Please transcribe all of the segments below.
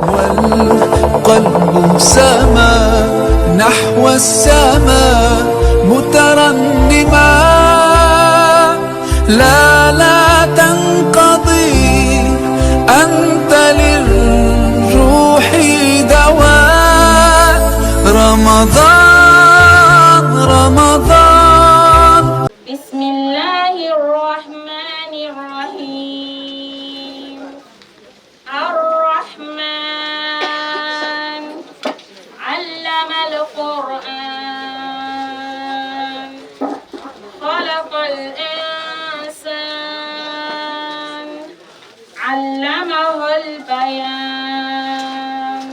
والقلب سما نحو السماء مترنما. لا لا تنقضي، أنت للروح دواء. رمضان رمضان. بسم الله الرحمن الرحيم. الرحمن علم القرآن، خلق الإنسان، علمه البيان.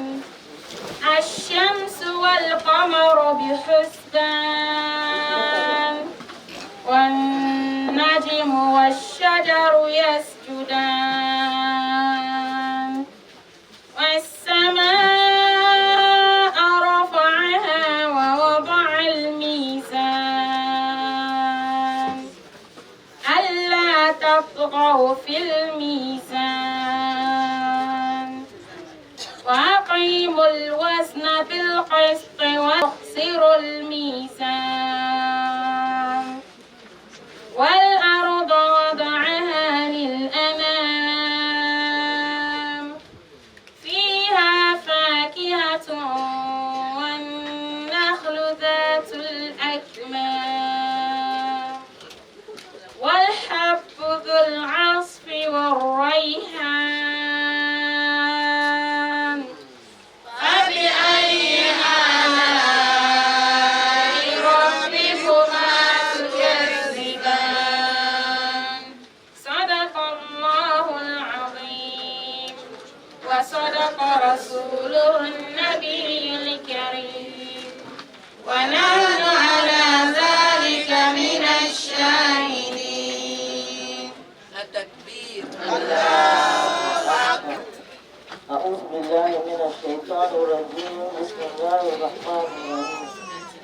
الشمس والقمر بحسبان، والنجم والشجر يسجدان، والسماء رفعها ووضع الميزان، ألا تطغوا في الميزان، وأقيموا الوزن بالقسط واخسروا الميزان، والأرض وضعها للأنام، فيها فاكهة والنخل ذات الأكمام، والحب ذو العصف والريحان، فبأي آلاء ربكما تكذبان؟ صدق الله العظيم وصدق رسوله النبي الكريم، ونحن على ذلك من الشاهدين. التكبير. أعوذ بالله من الشيطان الرجيم. بسم الله الرحمن الرحيم.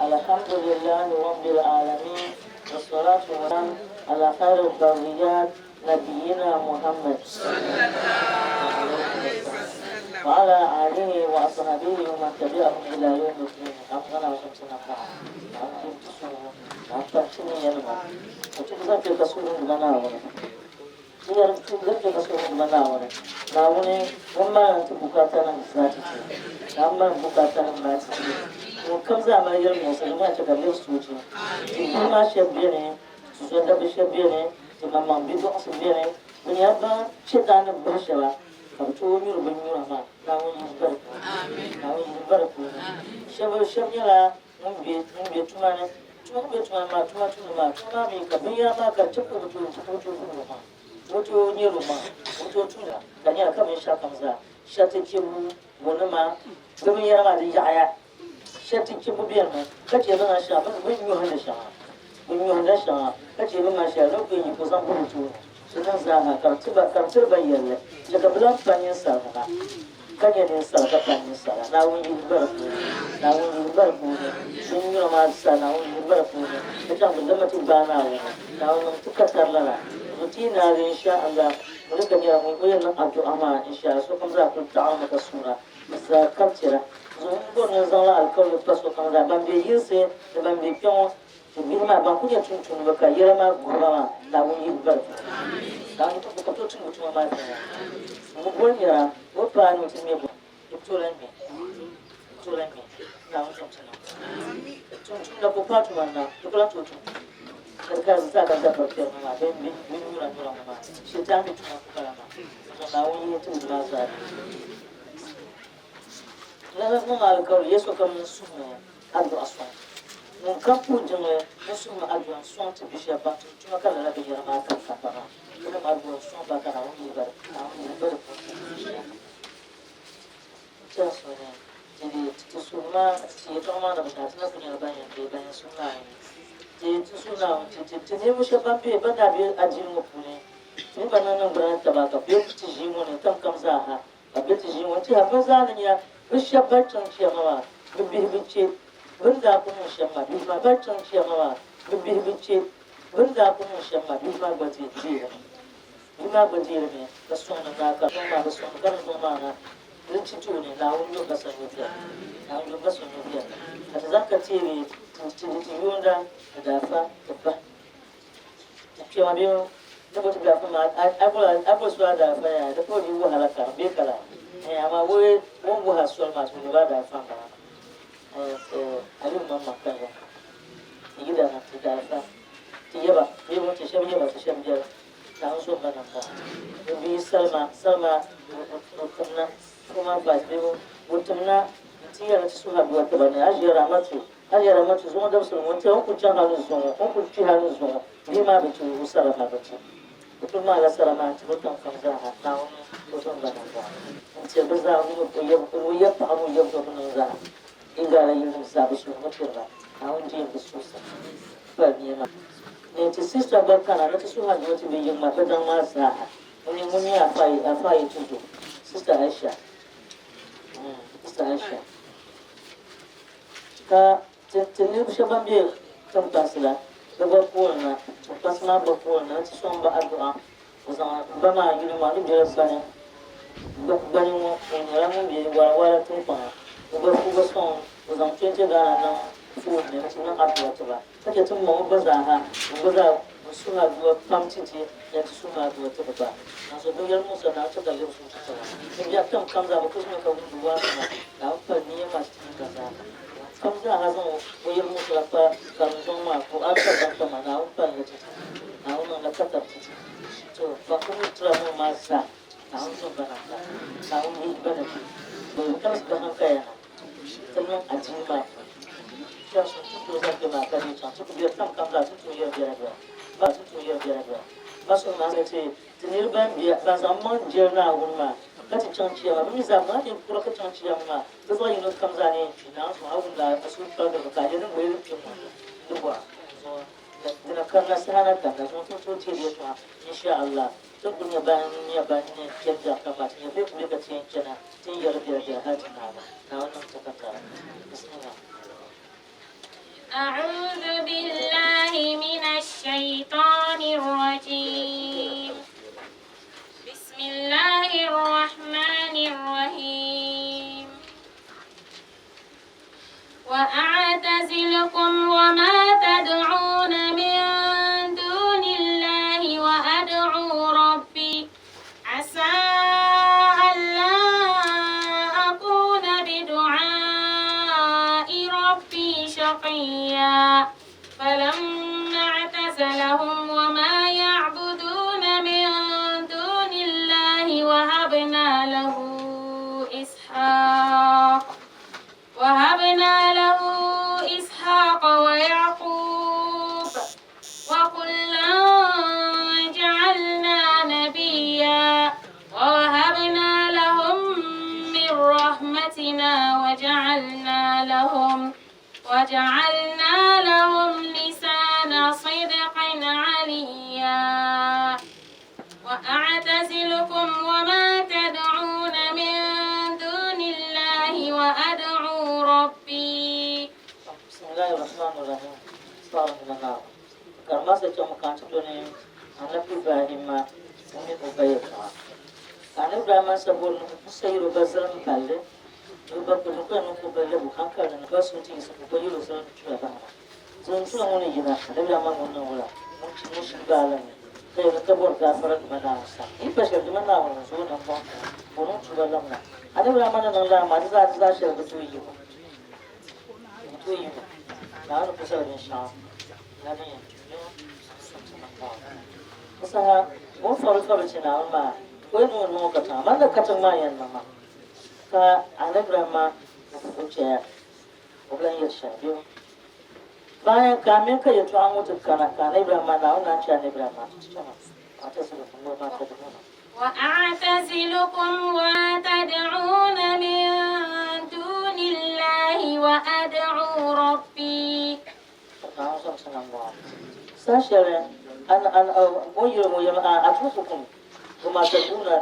الحمد لله رب العالمين، والصلاة والسلام على خير البريات نبينا محمد وعلى آله وأصحابه ومن تبعهم إلى يوم الدين. أفضل وشمسنا Naawuni ŋun maani ti bukaatanim zaa ti ti, ka a mali bukaatanim maa ti ti. Ŋunkam zaa mali yɛlimuɣisiri maa chɛ ka bɛ suuchi. Ti bihi maa shɛba beni, ti zɔdabba shɛba beni, ti maŋmaŋ bidɔɣisi beni, bɛ nyɛla ban chɛ daa ni bahi shɛba ka bɛ tooi nyuri binnyura maa. Naawuni yihi ba di puuni. Naawuni yihi ba di puuni. Shɛba shɛba nyɛla ŋun be ŋun be tuma ni. Tuma ŋun be tuma ni maa, tuma tumdi maa, tuma maa mi ka binyɛra maa ka di chɛ ka o bi tooi o bi tooi tumdi o maŋa. O tooi nyɛri o maŋa, o tooi tumda ka di nyɛla ka binshɛɣu kam zaa shɛriti chibibu bunima di binyɛra maa di yaɣiya. Shɛriti chibibu benimi ka chɛ bɛ ŋan shɛŋa bɛ ni nyɔhindi shɛŋa bɛ nyɔhindila shɛŋa ka chɛ bɛ ŋan shɛli ni kuli yi ka o zaŋ buri o tooni di niŋ zaaha ka di tiba ka di tiri ba yɛlli chɛ ka bɛ lahi pa ninsalinima ka nyɛ ninsala ka pa ninsala. Naawuni yihi ba di puuni. Naawuni yihi ba di puuni. Bɛ nyura maa sa Naawuni yihi ba di puuni. Ka chaŋ bɛ lama ti gbaai Naawuni. Naawuni niŋ ti ka tarila la. Zuɣu ti yi naagi insha Allah ŋuni ka nyɛla ŋun o yɛn niŋ adu'a maa insha Allah sokam zaa kuli taɣirimi ka suura bɛ zaa kabitira. Zuɣu m bɔri ni n zaŋla alikauli pa sokam zaa ban be yinsi ni ban be kpe ŋɔ ti bihi maa ban kuli nyɛ tumtumdiba ka yɛla maa guhi ba maa Naawuni yihi ba di puuni. Naawuni ka bɛ tooi tum bɛ tuma maa viɛnyɛla. M boli nira o paai ni o ti ŋme bɔ di tooi lahi ŋme di tooi lahi ŋme Naawuni zaŋ ti niŋ tumtumda ka o paai tuma ni na di ku lahi tooi tum ka di ka zaa ka dabari kpɛri ŋɔ maa bee bin nyura nyura ŋɔ maa shɛtan mi tuma ku bala maa zuɣu Naawuni yihi ti maa zaa ni lala niŋ alikauli ye sokam n suhimi adu'a sɔŋ ŋun kam puhi jiŋli n suhimi adu'a n-sɔŋ ti bi shɛba ban tum tuma ka lala binyɛra maa ka ka pa maa bɛ niŋ adu'a n-sɔŋ ba ka Naawuni yihi ba di Naawuni yihi ba di puuni n-tɛhi so ni ti di ti suhu maa ti yɛtɔɣa maa ni bi daa ti na kuli nyɛla ban yɛn deei ban yɛn suhi Naawuni ti ti suhi Naawuni ti ti ti ninvuɣ shɛba ban be ban daa be adiini ŋɔ puuni ti mi ba niŋ niŋgbuna ni taba ka bɛ ti ʒii ŋɔ ni kam kam zaa ha Ka bɛ ti ʒi ŋɔ n-tɛha bɛ zaa ni nya bɛ shɛba ban chaŋ chiyaama maa, bɛ bihi bi chɛ bɛ ni daa pun niŋ shɛm maa. Bihi maa ban chaŋ chiyaama maa, bɛ bihi bi chɛ bɛ ni daa pun niŋ shɛm maa. Bihi maa gba deeri mi. Bihi maa gba deeri mi ka sɔŋdi naa ka dɔŋ maa bi sɔŋdi ka niŋ dɔŋ maa na. Din ti tooni, Naawuni yo ba sanyo viɛlli. Naawuni yo ba sanyo viɛlli. Ka ti zaŋ ka teeri ti ti yoonda ni daafa ti bahi ti kpɛma bee ni bo ti daafa maa a boli so a daafa yaa di pun yi wahala ka di bee ka laa eh amaa o ni wuhi a soli maa to nyɛla a daafa m-bala maa eh Aliyu maŋmaŋ ka n ti yidana ti daafa ti yaba bee bo ti shɛba yaba ti shɛba biɛla. Naawuni so m-ba nam maa. O bia Salima, Salima o timna former vice bee o timna n-ti yɛli ti suhi aduwa tiba ni Hajiya Ramatu, Hajiya Ramatu zuŋɔ dabisili ŋɔ n-tiɛhi o ni kuli chaŋ hali ni zuŋɔ, o ni kuli kpi hali ni zuŋɔ bia maa bi ti o sara maa bi ti o kuli maala sara maa n-ti o tiŋ kam zaaha Naawuni o so m-ba nam maa n-tiri bɛ zaa o mini o yab paɣa ni o yab dɔbba nim zaa Izraɛl yilinim zaa bɛ suhu ni tiri ba, Naawuni deem bɛ suhusa pali neema. Ni ti sista gba kana ni ti suhi aduwa ti bɛ yiŋ maa, bɛ daŋ maa zaaha. Ŋuni ŋun nyɛ Afa yi tuzo, Sista Aisha. Sista Aisha. Ka ti ninvuɣ shɛba ban be tiŋkpansi la, bɛ gba kooni na, tiŋkpansi maa gba kooni na ni ti sɔŋ ba adu'a. O zaŋ m ba maa yuli maa ni bela gbani gbani ŋɔ, o nyɛla ŋun be Warawara tiŋkpaŋa. O gba o gba sɔŋ o zaŋ 20 Ghana niŋ foon ni nti niŋ aduwa ti ba ka chɛ ti m ma ŋɔ gba zaa ha o gba zaa n suhi aduwa pam ti ti yan ti suhi aduwa ti bi gba. Nanso binyɛri Musa naa chɛ ka lebisigu ti tiba. Ni biɛɣu tam kam zaa bi kuli mi ka wumdi waazu maa, Naawuni pali nia maa ti ti gba zaa ha. Kam zaa ha zaŋ o yɛli Musa la kpa karinzɔŋ maa ka o alika zaŋ kpa maa, Naawuni pali li ti ti. Naawuni niŋ la katab ti ti. To, ban kuli mi tira ŋɔ maa zaa, Naawuni zo ba namda. Naawuni yihi ba ni bɛ bi kabisi ba hankaya na ti niŋ adiini maa puuni. Kpɛri so ti tooi zaŋ kpe maa ka dii chaŋ ti ku beri tam kam zaa ti tooi yɛri biɛla biɛla. Ba ti tooi yɛri biɛla biɛla. Ba suhu maa ni ti ti niriba ban be ban zaŋ maŋ jɛli Naawuni maa ka ti chaŋ Chiyaama bɛ mi zaa bɛ maa kura ka chaŋ Chiyaama maa bɛ zaɣ yino kam zaa ni yɛn kpi Naawuni suhu a wumdi a suhu paligirimi ka a je ni ŋmɛli li kpɛm ŋɔ di bɔra zuɣu dina kanna saha na kanna zuɣu ti tooi teeri yɛltɔɣa insha Allah ti kuli nyɛ ban nyɛ ban ni chani biɛɣu kam maa ti nyɛ bɛ kuli ka ti yɛn chana ti ni yɛri biɛla biɛla hali ti naagi Naawuni niŋ ti katara bismillah. أعوذ بالله من الشيطان الرجيم بسم الله الرحمن الرحيم وأعتزلكم وما تدعون من دون الله وأدعو ربي عسى ألا أكون بدعاء ربي شقيا فلما اعتزلهم وما يعبدون من دون الله وهبنا له إسحاق وهبنا له إسحاق ويعقوب وكلا جعلنا نبيا ووهبنا لهم من رحمتنا وجعلنا لهم وجعلنا لهم لسان صدق عليا وأعتزلكم وما تدعون من دون الله وأدعو ربي بسم الله الرحمن الرحيم صار من النار Karimma sa chaŋ ka n ti doni Anabi Ibrahima mini o ba yɛltɔɣa. Ka Anabi Ibrahima sa bori ni o sa yɛl o ba zilim palli ni o ba kuli ni ka o yɛn niŋ ka o ba lab o hankali ni ba so nti yiɣisi ka o ba yɛl o zilim tura bahi na. Zilim tura ŋɔ ni yina, Anabi Ibrahima ŋun niŋ wula? Ŋun chi ŋun shiri gbaai li mi ka yɛli ka bori gaafara Duuma Naawuni sani. Yi pa shɛli Duuma Naawuni n zooi nambɔŋ ŋɔ ka o niŋ tuuba labina. Anabi Ibrahima ni niŋ lala maa di zaa di zaa shɛli bi tooi yibu. Di bi tooi yibu. Naawuni ku zali binshɛɣu la din yɛn tu ni n-suŋ ti niŋ Naawuni. Di saha o ni fabili fabili ti Naawuni maa, o yi niŋ o niŋ o katiŋa, man ni katiŋ maa yɛn niŋ maa, ka Anabi Ibrahimma o chɛya, o bi lan yɛli shɛli bee bayan ka a mini ka yɛtɔɣa ŋɔ ti kana, ka Anabi Ibrahimma, Naawuni naan chɛ Anabi Ibrahimma ti chama, ka ti zili o maa ka di niŋ. وأعتزلكم وما تدعون من دون الله وأدعو ربي Naawuni zaŋ ti nam ŋɔ. Saha shɛli o ni yɛli ŋɔ yɛmi, Atrukukum wa ma tad'una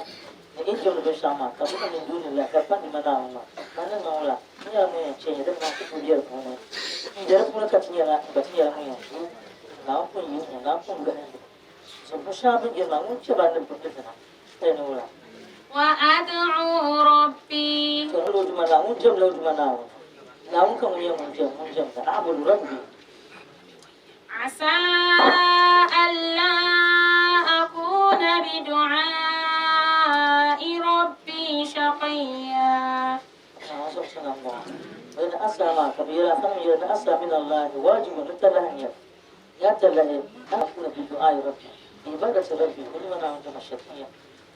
ni yi jɛmdi binshɛɣu maa ka bɛ min duuni llahi ka di pa nima Naawuni maa, man ni niŋ la, n nyɛla ŋun yɛn chɛ ya din niŋ ti ku be di puuni. N be di puuni ka ti nyɛla, n gba ti nyɛla ŋun yɛn yi Naawuni pun yi ŋɔ, Naawuni pun gahindi. So binshɛŋa bɛ ni jɛmdi maa, ŋun chɛ ba ni bɛ dina, ka yi niŋ la. وأدعو ربي. To o Duuma Naawuni, jɛmla o Duuma Naawuni. Naawuni ka ŋun nyɛ ŋun jɛm, ŋun jɛmda. A'budu Rabbi. عسى ألا أكون بدعاء ربي شقيا. Naawuni suɣusi na m-bɔŋɔ. Bɛ ni asa maa ka bɛ yɛli, afanim yɛli ni asa min Allahi waajibun di talahi n-nyɛ li. Ya talahi an akuna bi du'aa'i Rabbi, bi ibadati Rabbi, o Duuma Naawuni jɛma shaqiya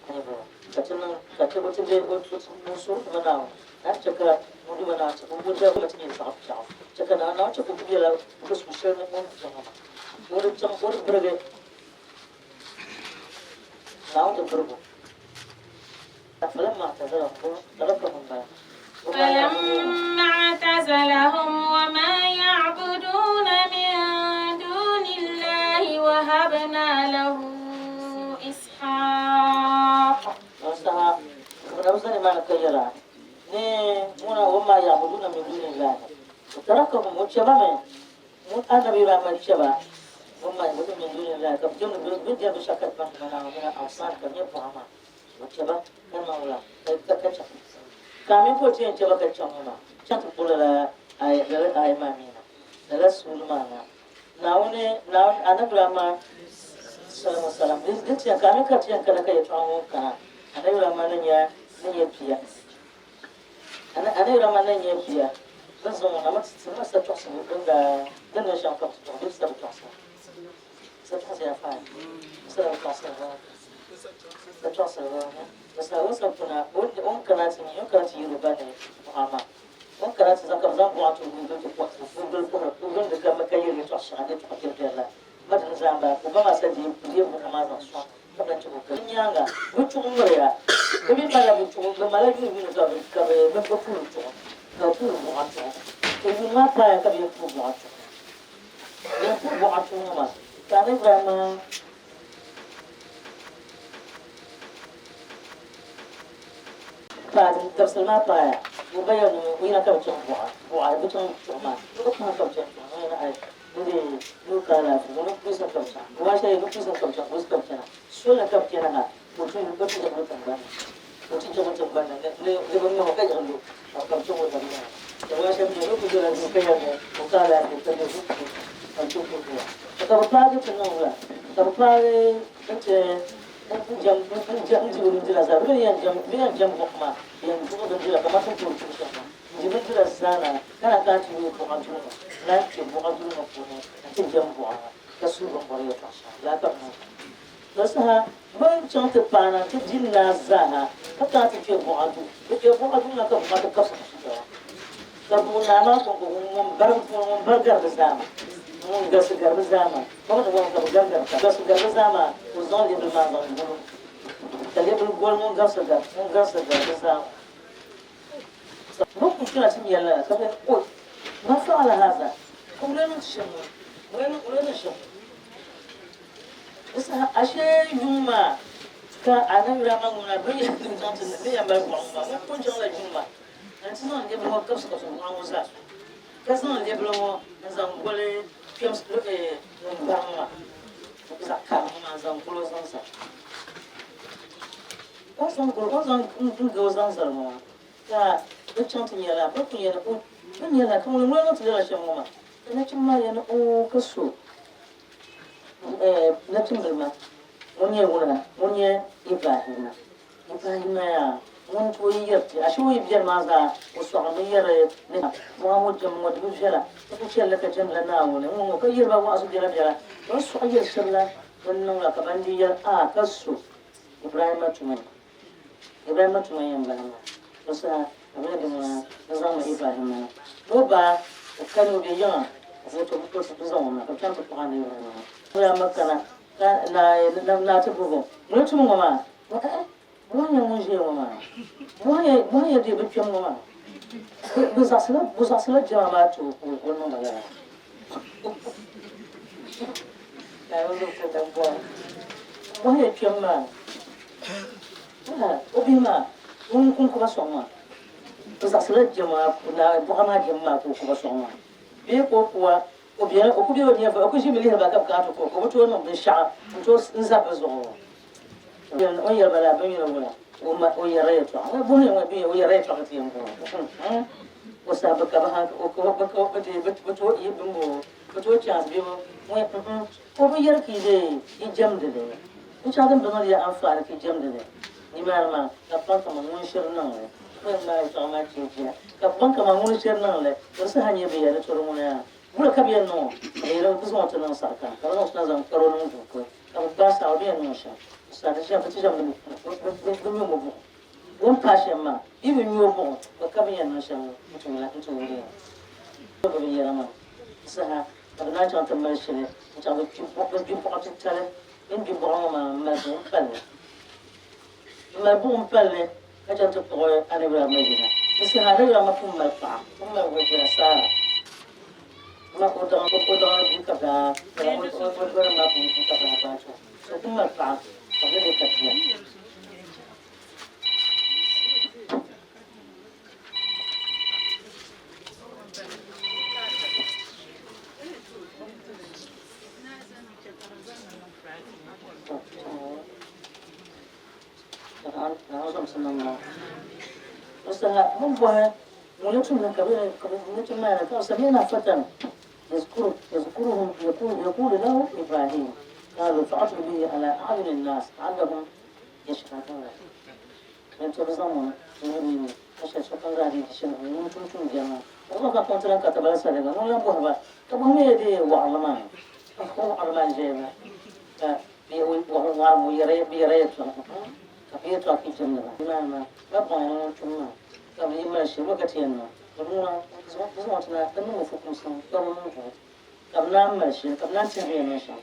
ka nyɛ bɔŋɔ. Ka ti niŋ ka ti o ti be o ti o suhu Duuma Naawuni na chɛ ka ŋun Duuma Naawuni chɛ ka o jɛma ti nyɛ zaɣ biɛɣu. Chɛ ka Naawuni chɛ ka o ku bela o suhu shɛli ni o ni jɛma maa. O di chaŋ o di birigi Naawuni ti birigi o. فلما اعتزلهم تركهم ما فلما اعتزلهم وما يعبدون من دون الله وهبنا له إسحاق. Saha ka ma ka yɛra ni ŋuna وما يعبدون من دون الله تركهم o chɛba mi ŋun Annabi Ibrahim chɛba وما يعبدون من دون الله ka bi jɛmdi bi jɛmdi shɛli ka ti baŋ Naawuni min awsan ka di nyɛ buɣa maa o chɛba ka niŋ wula ka ka chaŋ kamin ka o ti yɛn chɛba ka chaŋ ŋɔ maa chaŋ ti kpuɣi lala aya lala aya maa mi na lala suuli maa na Naawuni Naawuni Annabi Ibrahim salamu salam din ti yɛn kamin ka ti yɛn kana ka yɛltɔɣa ŋɔ kana Annabi Ibrahim ni nyɛ ni nyɛ bia Annabi Ibrahim ni nyɛ bia bin zaŋ o na mi ti ma sa tɔɣisibu din daa din niŋ shɛm ka bi ti tɔɣi bee sa bi tɔɣisi sa tɔɣisi ya faai sa bi tɔɣisi sa tɔɣisi sa o sa kuna o ni kana ti o ni kana ti yiri o ba ni buɣa maa o ni kana ti zaŋ ka bi zaŋ buɣa ti Google ti Google puhiri Google di ka ka yiri yɛltɔɣa shɛŋa yɛltɔɣa biɛri biɛri la ma dini zaa m-bala ka o ba maa sa deei deei buɣa maa zaŋ sɔŋ ka lan chɛ ka o kali nyaaŋa bɛ chuɣu miriya bɛ mi malila bɛ chuɣu bɛ malila yuun yini ka bɛ ka bɛ bɛ puhiri chuɣu ka bɛ puhiri buɣa chuɣu to yuuni maa paaya ka bɛ yɛn puhi buɣa chuɣu bɛ yɛn puhi buɣa chuɣu ŋɔ maa ka Annabi Ibrahima Paai dabisili maa paaya ka o ba yɛli ni o yina ka bɛ chaŋ buɣa buɣa bɛ chaŋ chuɣu maa ni o kpahi ka bɛ chaŋ chuɣu maa o yɛli ai n dee ni o ka alaafee ni o puɣisi ka bɛ chaŋ o maa shɛli ni o puɣisi ka bɛ chaŋ puɣisi ka bɛ chana soli ni ka bɛ chana ha ka o ti o ti jɛɣi o tiŋgbani ni o ti jɛɣi o tiŋgbani ni ni ni bɛ ŋmahi o ka yiɣi lu ka bɛ chaŋ o dabili maa ka o maa shɛli mi ni o kuli dola duu ka yɛli ni o ka alaafee ka bɛ ka bɛ chaŋ puhi buɣa ka bɛ paagi ti niŋ wula ka bɛ paagi n-ti n di bindira zaa bɛ ni yɛn jɛm buɣim maa bɛ yɛn duɣi bindira kamani ti ni tooi duɣi shɛm maa n-di bindira zaa na ka na kana ti yooi buɣa duu ŋɔ n-lahi kpe buɣa duu ŋɔ puuni nti jɛm buɣa ŋɔ ka suhi bɛ ni bɔri yɛltɔɣa shɛŋa lala ka bɛ niŋ di saha bɛ ni chaŋ ti paana nti di naa zaaha ka kana ti kpe buɣa duu bɛ kpe buɣa duu maa ka buɣa ti kabisi buɣa ka buɣ naa maa kɔŋko ŋun bari gari bɛ zaa maa ŋun galisi gari bɛ zaa maa Ba ni bɔŋɔ ka bɛ garigari taba. Garisi gari bɛ zaa maa, ka o zaŋ lebili maa zaŋ gol o, ka lebili goli ŋun garisi gari ŋun garisi gari bɛ zaa maa. Bɛ kul kpɛna ti nya lala, ka bɛ yɛli, Oi! Man fa'ala haza? Ka o lee niŋ ti shɛm ŋɔ? O lee niŋ shɛm ŋɔ? Di saha ashee yuŋ maa ka Anabi Ibrahima ŋun daa bɛ yɛn zaŋ ti bɛ yɛn mali buɣim maa, ŋun pun chaŋla yuŋ maa nti zaŋ lebili ŋɔ kabisi kabisi buɣim ŋɔ zaa zuɣu. Ka zaŋ lebili ŋɔ n-zaŋ goli kpɛm ŋun barim maa zaɣ karim ŋɔ maa n-zaŋ goli o zaŋ zali. O ni zaŋ goli o ni zaŋ n-ga o zaŋ zali ŋɔ maa ka bɛ chaŋ ti nya la bɛ kul yɛli o bɛ ni yɛli la ka ŋuni ŋuna niŋ ti lala shɛm ŋɔ maa ka nachimba maa yɛli ni oo ka so nachimbila maa ŋun nyɛ ŋuna ŋun nyɛ Ibrahima. Ibrahima yaa ŋun ti o yi yɛri ti, ashe o yi biɛri maa zaa o sɔɣirimi yɛri ni buɣa ŋɔ jɛmbu ŋɔ di bi viɛla, ti ku chɛli li ka jɛmdila Naawuni ŋ-ŋɔ ka yɛri ba wa'azu biɛlabiɛla. Bɛ ni sɔɣi yɛli shɛb la bɛ ni niŋ la ka ban dii yɛli, A ka so Ibrahima tuma ni. Ibrahima tuma yɛn bala maa. Di saha ka bɛ ni di ŋuna n-zaŋmi Ibrahima na ni o ba o kani o be yiŋa ka o ti zaŋ o na ka bɛ chaŋ ti kpuɣi Anabi Ibrahima. Ibrahima kana ka naa ti bɔbi o, Ŋuni tum ŋɔ maa? Buɣa nyɛ ŋun ʒiya ŋɔ maa. Buɣa nyɛ bɛ kpɛm ŋɔ maa. Bɛ zaɣisila jɛma maa ti o ka o niŋ ba lala. Buɣa nyɛ kpɛm maa. O bihi maa ŋun ku ba sɔŋ maa. Bɛ zaɣisila jɛma buɣa maa jɛma maa ka o ku ba sɔŋ maa. Bee ka o kuwa o bela o ku be o nyɛvili o ku ʒimi lihiri ba ka bɛ kana ti ku o ka o bi tooi niŋ binshɛɣu n-tooi n-zabi bɛ zuɣu. O ni yɛli ba la bɛ ni yɛli wula. O ma o yɛrila yɛltɔɣa. Ŋɔ buhi ŋɔ bee o yɛrila yɛltɔɣa ka ti yɛn bɔŋɔ. O saha bi ka bi han o ka bi ka bi dee bi tooi yi bimbo bi tooi chance bee bi ŋɔ o bi yɛri ka yi dee yi jɛmdi li. Binshɛɣu din bi niŋdi ya anfaani ka yi jɛmdi li nimaani maa ka paŋ kaman ŋun shiri niŋ li. Bɛ ni maai yɛltɔɣa maa chiyachiya ka paŋ kaman ŋun shiri niŋ li ka di saha nyɛ bɛ yɛli ni tɔri ŋuna yaa. Wula ka bɛ yɛn niŋ o? Ka bɛ yɛli bɛ zaŋ o ti niŋ sarika ka bɛ zaŋ o ti na zaŋ kpari o niŋ duu kuli. Ka bɛ gbaai saɣiri bɛ yɛn niŋ shɛm n-sa di ʒiɛm, bɛ ti ʒiɛm ni bɛ nyo mo buɣim. Bɛ ni paai shɛm maa, bɛ yi bi nyo buɣim, bɛ ka bɛ yɛn niŋ shɛm n-ti wuli ya. Bɛ bi yɛra maa saha ka bɛ naan chaŋ ti mali shɛli n-chaŋ bɛ gbi buɣa titali. Bɛ ni gbi buɣa ŋɔ maa m-mali buɣim pali li. M-mali buɣim pali li ka chaŋ ti kpuɣi Anabi Ibrahimma yina. Di saha Anabi Ibrahimma pun mali paɣa, pun mali wajira Saara. Ma o daŋ o daŋ bia ka daa o dɔrim maa pun bia ka daa gbaai chaŋ. So pun mali paɣa ka bɛ lee ka bia. سمعنا فتى يذكر يذكرهم يقول يقول له إبراهيم قالوا فأتوا به على أعين الناس لعلهم يشهدون من تبزمون نوري أشهد شكرا غادي تشهد من تمتم جماعة والله كنت لك كتب لسالك نقول لهم بوهبة طب هم يدي وعلمان هو علمان جيبه ka yɛltɔɣa ka yi chɛndi ba nimaani maa ka baŋ ya ni ŋun tum maa ka bɛ yi mali shili lokachi yɛn niŋ ka bɛ ŋuna bɛ zaŋ o ti na ka niŋ o fukumsi ka bɛ niŋ zuɣu ka bɛ naan mali shili ka bɛ naan tɛhi bɛ yɛn niŋ shɛm.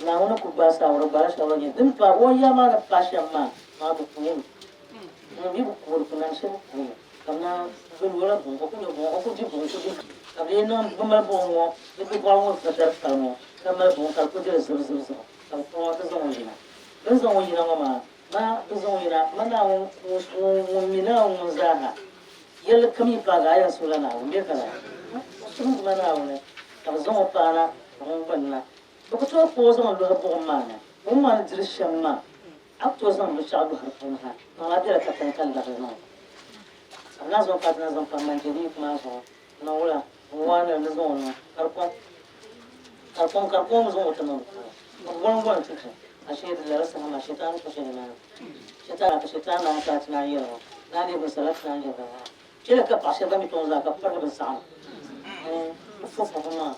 Naawuni ni ku gbaai saawara gbaala shɛli nyɛ din pa o ya maa ni pa shɛm maa maa bi kuumi ŋun mi bi kuuri ku naan shɛli kuumi ka bɛ naan bɛ loola buɣum o ku nyɛ buɣum o ku di buɣum ku di ka bɛ yi niŋ bɛ mali buɣum ŋɔ bɛ di bɔɣili ŋɔ vadari pali ŋɔ ka mali buɣum ka di ku diri zib zib zib ka bɛ kpuɣi o ti zaŋ o yina. Bɛ ni zaŋ o yina ŋɔ maa, ma bɛ zaŋ o yina, ma Naawuni ŋun mi Naawuni ŋun zaaha yɛlli kam yi paagi a yɛn suhila Naawuni bee ka lala? O suhindi ma Naawuni ka bɛ zaŋ o paana ka ŋun gbani na. Bɛ ku tooi kpuɣi o zaŋ lɔhi buɣim maa ni. Buɣim maa ni diri shɛm maa, a ku tooi zaŋ binshɛɣu lɔhi di puuni ha, niŋ a bela katiŋ ka labi niŋ. Ka bɛ naan zaŋ o paai ti na zaŋ pa manjɛliik maa zuɣu niŋ wula? N waan ni zaŋ o niŋ ka di kɔŋ. Ka di kɔŋ ka di kɔŋ zaŋ o ti niŋ di puuni. Ka bɛ gɔlim gɔlim ti du. Ashee di lala saha maa Shetani ku ʒe nimaani. Shetani ka Shetani naan kana ti naan yɛli ŋɔ, Naa leei binsaɣila ti naan yɛli ba maa. Chɛliya ka paɣ shɛba ban mi tɔŋ zaa ka bɛ pirigi binsaɣim. Bɛ fuɣifuɣi bɛ maŋa.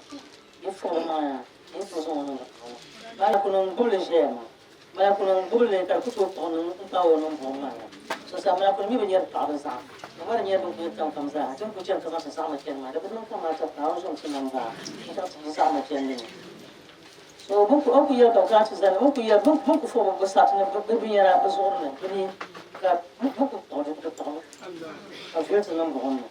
Bɛ fuɣi bɛ maŋa yaa, bɛ ni tooi zaŋ o niŋ di puuni. Malakuni n-gbubi li ʒiɛya maa. Malakuni n-gbubi li ka di ku tooi kpuɣi niŋ m-paai o niŋ buɣim maa ni. So saha malakuni mi bi nyari paɣiba zaɣim. Dama di nyɛla bɛ ni ku yi tiŋ kam zaa, ti ni ku chani ka zaŋ ti zaɣima chani maa, di bi niŋ kamaata ka Naawuni zom ti nam zaa n-chaŋ ti yi zaɣima chandi ni. So bɛ ku, o ni ku yɛli ka bɛ kana ti zani, bɛ ni ku yɛli, bɛ ni ku fo bɛ sariti ni bɛ binyɛra bɛ zuɣuri ni, bɛ ni ka bɛ ku kpuɣi di, di kpuɣimi ka viɛli ti niŋ buɣim ni.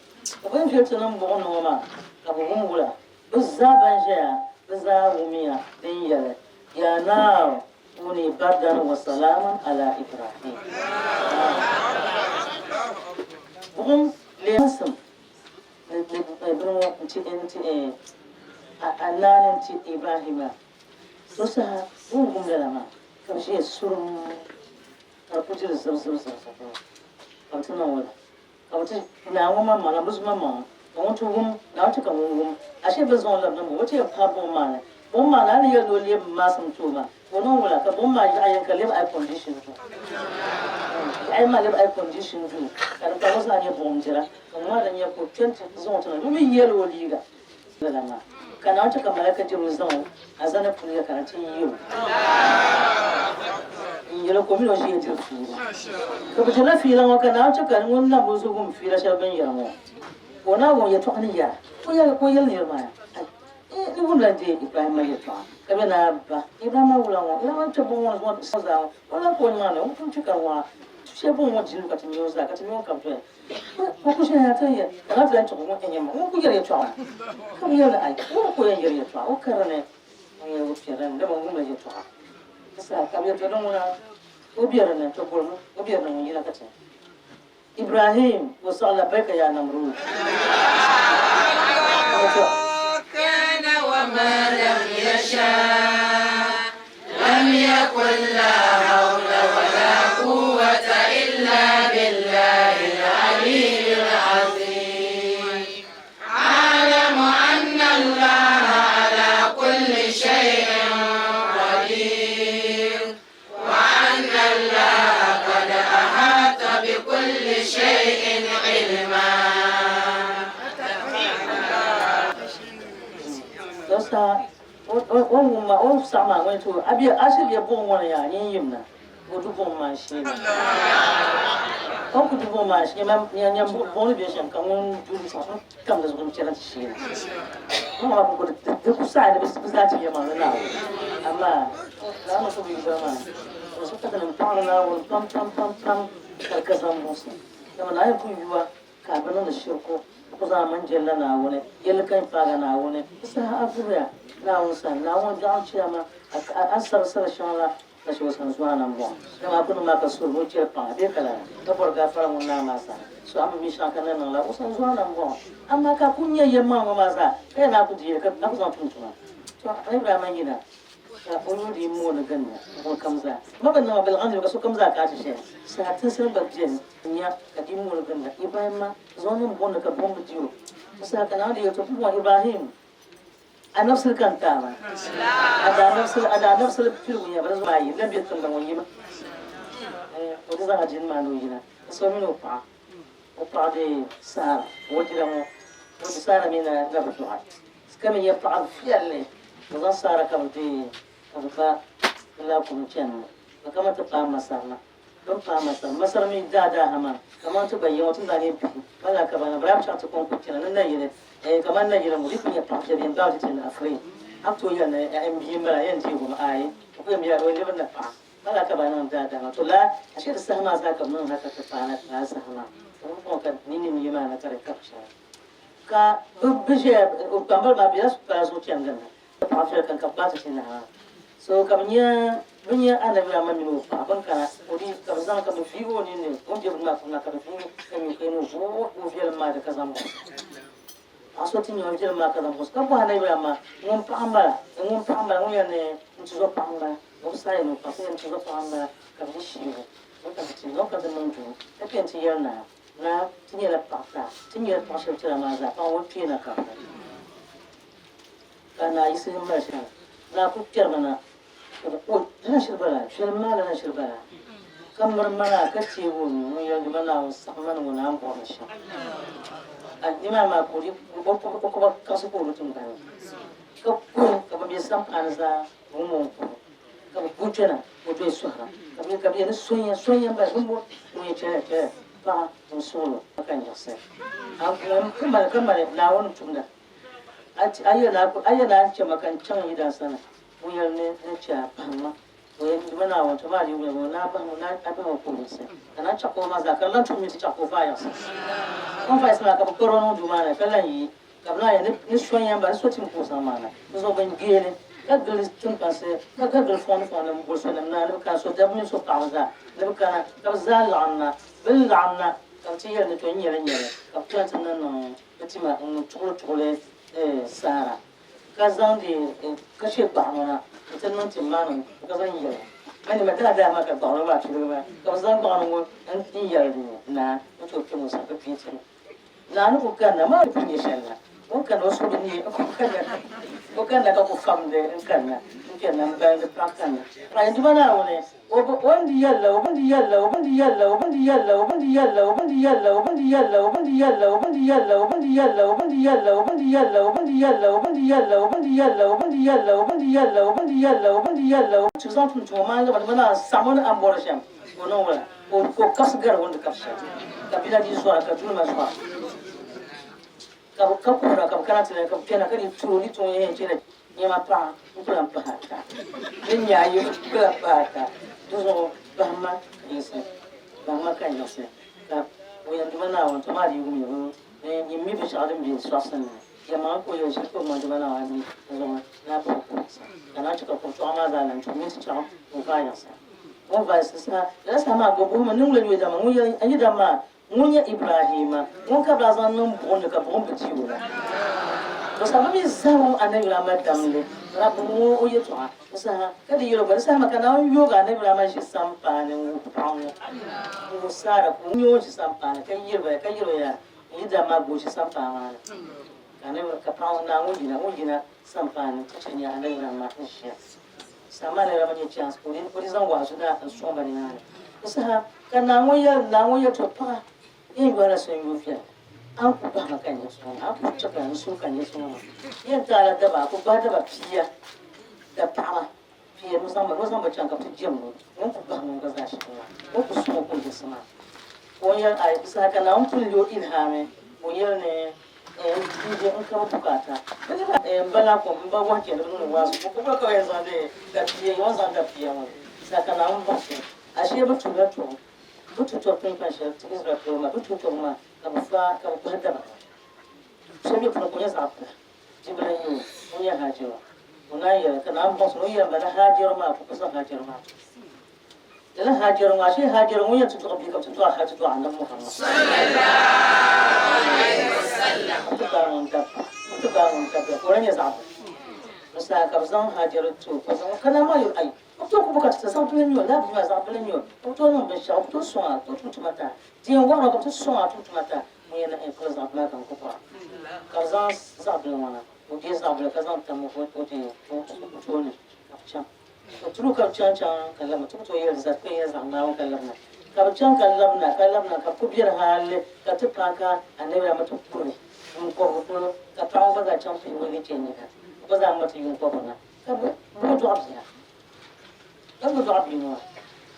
Ka bɛ ni viɛli ti niŋ buɣim ni ŋɔ maa, ka bɛ wum wula. Bɛ zaa ban ʒɛya, bɛ zaa wumiya din yɛli, Yaa naar kuni bardan wa salaaman ala Ibrahim. Buɣim leesim ni bini ŋɔ nti nti a naani nti Ibrahima. So saha bɛ ni wum lala maa ka bɛ ʒiya surum ka di ku diri zibizibizibizib ka bɛ ti niŋ wula. Ka bɛ ti Naawuni maŋmaŋ la Musa maŋmaŋa, ka ŋun ti wum, Naawuni ti ka ŋun wum. Ashee bɛ zaŋ o labi niŋ ba, o ti yɛn paai buɣim maa ni. Buɣim maa ni, a ni yɛli ni o lebi maasim ti o maa, ka o niŋ wula? Ka buɣim maa yaɣi yɛn ka lebi air condition duu. Yaɣi maa lebi air condition duu, ka di kpaŋ zaa nyɛ buɣim dira, ka ŋun maa di nyɛ ka o kpe nti zaŋ o ti na, di mi yɛli o liiga lala maa. Ka Naawuni ti ka malaika Jibril zaŋ o azana puliga ka di ti yi o n-yɛl o ka o mini o ʒiya diri fiila. Ka bɛ dirila fiila ŋɔ ka Naawuni ti ka ŋun na bi wum fiila shɛli bɛ ni yɛri ŋɔ ka o naan wum yɛtɔɣa ni yɛra ka o yɛli niriba maa, Ai, ni wumla n-deei Ibrahimma yɛtɔɣa ka bɛ naan ba Ibrahimma wula ŋɔ, Ibrahimma kpe buɣim ŋɔ ni ŋɔ zaa ŋɔ, o lan ka o nimaani o pun kpi ka waɣa shɛli buɣim ŋɔ dini ka ti mi o zaa ka ti mi o ka doya. O ku ʒiya ti yɛli, ka lahi ti lan chɛ o ŋun nyɛ ma, ŋun ku yɛri yɛtɔɣa maa. Ka bɛ yɛli ni, Ai, ŋun ku yɛn yɛri yɛtɔɣa, o karili ni ŋun yɛli o piɛri ni, dama o wumla yɛtɔɣa. Di saha ka bɛ yɛli, Tɔ ni ŋuna o be di ni, tɔ bolimi o be di ni ŋun yina ka ti Ibrahim o saɣi labbaika ya Namrud. كان وما لم يشاء لم يكن لا حول ولا قوة إلا بالله العلي العظيم. أعلم أن الله على كل شيء قدير، وأن الله قد أحاط بكل شيء علما. Zuɣusaa o wum ma o saɣi maa ŋuni to a bɛ a shiri bɛ buɣum ŋɔ ni yaa nyin yim na o du buɣum maa shee na o ku du buɣum maa shee ma nya nya buɣum ni bɛ shɛm ka ŋun du di saɣi tam di zuɣu n chɛna ti shee na ŋɔ maa ku di ku saɣi ni bi zaa ti yɛma ni Naawuni amaa Naawuni so bi yuli maa o so ka ti niŋ paɣiri Naawuni pam pam pam pam ka di ka zaŋ buɣisi dama Naawuni ku yuwa Ka a bi niŋdi shirku, ka ku zaŋ a maŋ jɛlila Naawuni, yɛlli ka yi paagi Naawuni, di saha a vuhiya Naawuni sani, Naawuni biɛɣu chiyaama, a ni sabi sara shɛŋa la ka chɛ o sani zuɣu a nambɔɣu. Dama a ku niŋ maa ka suhir ni o chɛli paŋ a bee ka lala, ka bɔri gaafara ŋun naa maa sani. So a mi mi shɛŋa ka ni niŋ la o sani zuɣu a nambɔɣu. Amaa ka a ku nya yɛlimaŋli ŋɔ maa zaa, ka yɛli ni a ku deei li ka a ku zaŋ tum tuma. Tɔ! Ibrahima yina ka o nuu dii mooni gindi ŋunkam zaa. Ma bi niŋ a bilɛɣindi ka sokam zaa ka a ti shɛli. Saha tinsi gba beni. Nya ka di moori ginda Ibrahimma zuɣu ni m-booni ka buɣim bi di o. Di saha ka Naawuni yɛli, To pumpɔŋɔ Ibrahim, a nabisili ka n ti a maa. A daa a daa nabisili piligu nyɛla bɛ ni zaŋ a yi lan be tiŋgbani ŋɔ yima. O di zaŋ a jini maa ni o yina. Di so mini o paɣa, o paɣa dee Saara, o dira ŋɔ, o di Saara mi na na bi dɔɣi. Ka mi nyɛ paɣa viɛlli. Bɛ zaŋ Saara ka bɛ dee ka bɛ va laakumi chani ni ka kamani ti paai Masar na. Bɛ ni paai Masar. Masar mi daadaa ha maa, kaman ti gba yiŋɔ ti ni daa nyɛ bihi, ka lahi ka ba na, bɛ daa bi chaŋ ti kɔŋ kuli chana ni nayili, eh, kaman nayili ŋɔ, di kuli nyɛ paɣ piɛli yɛn baŋ ti ti ni afiri. A ku tooi yɛli ni, eh, m bia m-bala, yɛn deegi o mi, aai, o ku yɛn bela, o yɛn lebirila paɣa. Ka lahi ka ba niŋ daadaa maa. To lala, ashee di saha maa zaa ka bɛ niŋ hal ka ti paai na lala saha maa. Ka bɛ kɔŋ ka ninnim yi maa na ka di kabi shɛli. Ka bɛ bɛ ʒiya, o kpambali maa bela pala zuɣu chani ginda. Ka paɣa viɛli ka n ka gbaai ti ti naɣ maa. So ka bɛ nya bɛ nya Anabi Rahman mini o paɣa bɛn kana o di ka bɛ zaŋ ka bɛ viigi o nini ni o ni be bini maa puuni maa ka bɛ viigi ka nyu ka yi ni o o viɛlim maa di ka zaŋ buɣisi. Paɣa so ti nya o viɛlim maa ka zaŋ buɣisi ka bɔhi Anabi Rahman ŋun paɣa m-bala ŋun paɣa m-bala ŋun yɛli ni n tuzo paɣa m-bala o bi saɣi ni o paɣa ka yɛli n tuzo paɣa m-bala ka bɛ yi sheegi o ka bɛ ti o ka ti niŋ duu ka kpe nti yɛli naa naa ti nyɛla paɣa taa ti nyɛla paɣa shɛba chɛla maa zaa paɣa ŋɔ kpee na ka bɛ Ka naa yiɣisi m-mali shɛli, naa kul kpɛrimi na, ka bɛ o, Lala shiri bala, viɛlim maa lala shiri bala. Ka miri ma na ka teeg o nuu ŋun yɛli ma Naawuni saɣim ma ni ŋuna a ni bɔri ni shɛm. A nimaani maa ka o di o kɔba kaɣisi ka o lu tiŋgbani ni, ka kuhi ka bɛn be sampaani zaa wum o ni kuhi, ka bɛ guui kpɛna ka o doya sɔhira, ka bɛ ka bɛ yɛli ni sonya, sonya m-bala, bɛ ni bɔri ŋun yɛn chɛliya, chɛliya paɣa ŋun suɣil o ka n-yiɣisi. A ŋun ka mali ka mali Naawuni tumda. A yɛli ni a ni chɛ ma ka n chaŋ n yidana sani, ŋun yɛli ni n chɛ a, pahim ma. O yɛli ni Duuma Naawuni, tɔ maa di wuhiya ni a bahi o ka o yiɣisi, ka naan chɛ ka o maa zaa, ka di lan tum mi ti chɛ ka o vaai yiɣisi. O ni vaai yiɣisi maa ka bɛ kpɛri o niŋ duu maa ni, ka lan yi, ka bɛ naan yɛli ni so n-yɛn ba, ni so tim ka o zaŋ maa na. Dinzuɣu bɛn gbeei li ka gili tiŋkpansi, ka gili fɔŋ ni m-boli sonim na ni bɛ kana, so dabba mini so paɣiba zaa ni bɛ kana, ka bɛ zaa laɣim na. Bɛ ni laɣim na ka bɛ ti yɛli ni tɔ n-nyɛli n-nyɛli, ka bɛ chani ti niŋ niŋ bɛ ti ma n tuɣili tuɣili saara ka zaŋdi ka chɛ gbaɣino na n-ti niŋ ti manim ka zaŋ yɛli ma ni ma daadaa maa ka gbaɣino maa piligi maa ka bɛ zaŋ gbaɣino ŋɔ n yɛli naa n tooi kpɛm o sani ka pii ti naa ni ku kanna maa ni pun nyɛ shɛli la o ni kanna o suhu bi neei o kanna ka ku famdi n kanna n kpɛrina n balindi paɣa kanna paɣa yɛn duma Naawuni O bi o ni di yɛlila o bi ni di yɛlila o bi ni di yɛlila o bi ni di yɛlila o bi ni di yɛlila o bi ni di yɛlila o bi ni di yɛlila o bi ni di yɛlila o bi ni di yɛlila o bi ni di yɛlila o bi ni di yɛlila o bi ni di yɛlila o bi ni di yɛlila o bi ni di yɛlila o bi ni di yɛlila o bi ni di yɛlila o bi ni di yɛlila o bi ni di yɛlila o bi ni di yɛlila o ti zaŋ tum tuma maa n-gaba di maa saɣim o ni a ni bɔri shɛm ka o niŋ wula ka o kabisi gari o ni di kabisi shɛm ka bia dii zɔra ka duli ma zɔra ka bɛ ka kuhira ka bɛ kana ti ka bɛ kpɛna ka di turi ni tuŋ yɛn chɛla nyɛma paɣa n ku lan pahi ata ni nya ayi n ku lan pahi ata di zuɣu bahimma ka yiɣisi bahimma ka yiɣisi ka o yɛn duma Naawuni to maa di wum ya ni nyin mi binshɛɣu din be sɔɣisini ni yɛlimaŋli ka o yɛli shɛli ka o maŋ duma Naawuni mi di zuɣu naa paɣi ka o yiɣisi ka naa chɛ ka kuɣ maa zaa lan tuhi minti chɛɣu ka o vaai yiɣisi o ni vaai yiɣisi saha lala saha maa gbubimi niŋla yuli dama ŋun yɛli n yidana maa Ŋun nyɛ Ibrahima, ŋun ka bɛ daa zaŋ niŋ buɣim ni ka buɣim bi di o la. To saha bɛ mi zaa wum Anabi Ibrahima damli Rabbi ŋɔ o yɛtɔɣa di saha ka di yɛl o gba di saha maa ka Naawuni yoog Anabi Ibrahima ʒi sampaani n-wuhi paɣ ŋɔ n-wuhi Saara ka o nya o ʒi sampaani ka yɛli ba ka yɛl o yaa n yi dam maa gba o ʒi sampaa maa ni ka Anabi ka paɣ ŋɔ Naawuni yina ŋun yina sampaani nti ti nya Anabi Ibrahima ni ʒiya saha maa Anabi Ibrahima nya chance ka o di zaŋ waazu na n-sɔŋ ba nimaani di saha ka Naawuni yɛli Naawuni yɛli to paɣa Yɛn yɔhila so n-yo viɛlli, a ni ku bahi ma ka n nya suŋ maa, a ku chɛ ka n suhu ka n nya suŋ maa. Yɛn ti a la daba, a ku gbahi daba pia dapaɣa pia ni o zaŋ ba, ni o zaŋ ba chaŋ ka bɛ ti jɛm o, o ni ku bahi ŋun gba zaa shɛm maa, o ni ku suŋ o ka o yiɣisi maa. Ka o yɛli, Ai, di saha ka Naawuni pun li o ilhaami, ka o yɛli ni, Ɛɛn, n je n ka bɛ bukaata. Bɛ ni daa, Ɛɛn, m ba laɣim m ba wɔhi chɛndi bɛ niŋdi waazu, ka o gba ka o yɛn zaŋ di dapia, o ni zaŋ dapia ŋɔ, di saha ka Naawuni buɣisi o, Ashee bɛ tuhila tuɣu. Bɛ tu tɔbu tiŋkpan shɛli ti Izraɛl polo maa, bɛ tu tɔbu maa ka bɛ faai ka bɛ gbahi daba maa. So bɛ puuni ka o nyɛ zaɣ bila, bibila n-nyɛ o, ŋun nyɛ Haajiro. O naan yɛli, ka Naawuni buɣisi ni o yɛli ma ni Haajiro maa ka o zaŋ Haajiro maa ti. Lala Haajiro ŋɔ, ashee Haajiro ŋun yɛn ti dɔɣi bia ka bɛ ti dɔɣi hali ti dɔɣi Anabi Muhammad. Ka bɛ ti gbaai ŋun dabba, ka bɛ ti gbaai ŋun dabba ka o lahi nyɛ zaɣ bila. Di saha ka bɛ zaŋ Haajiro ti o, ka o zaŋ o, ka Naa maa yɛli o, Ai! O tooi ku bukata ti zaɣ bili n-nyɛ o, lala bia maa zaɣ bili n-nyɛ o, o bi tooi niŋ binshɛɣu, o bi tooi sɔŋ a, tooi tum tuma ti a. Di yɛn waɣiri o ka bɛ ti sɔŋ a tum tuma ti a, ŋun yɛn niŋ kuli zaɣ bili maa ka n ku kɔra. Ka bɛ zaŋ zaɣ bili ŋɔ na, ka o deei zaɣ bili ka zaŋ tam o tooni ka bɛ chaŋ. O turi o ka bɛ chaŋ chaŋ ka labina, ti ku tooi yɛli zaa, ti ku yɛn yɛli zaɣ ŋmaa ŋɔ ka labina. Ka bɛ chaŋ ka labina, ka labina, ka bɛ ku beni hali ka ti paai ka Anabi Rahama ti kuri yuun kɔbigu polo, ka paɣa ŋɔ gba zaa chaŋ ti yuli chɛ nina, o gba zaa ŋmati yuun kɔbigu na. Ka bɛ dɔɣi bia, ka bɛ dɔɣi bia maa,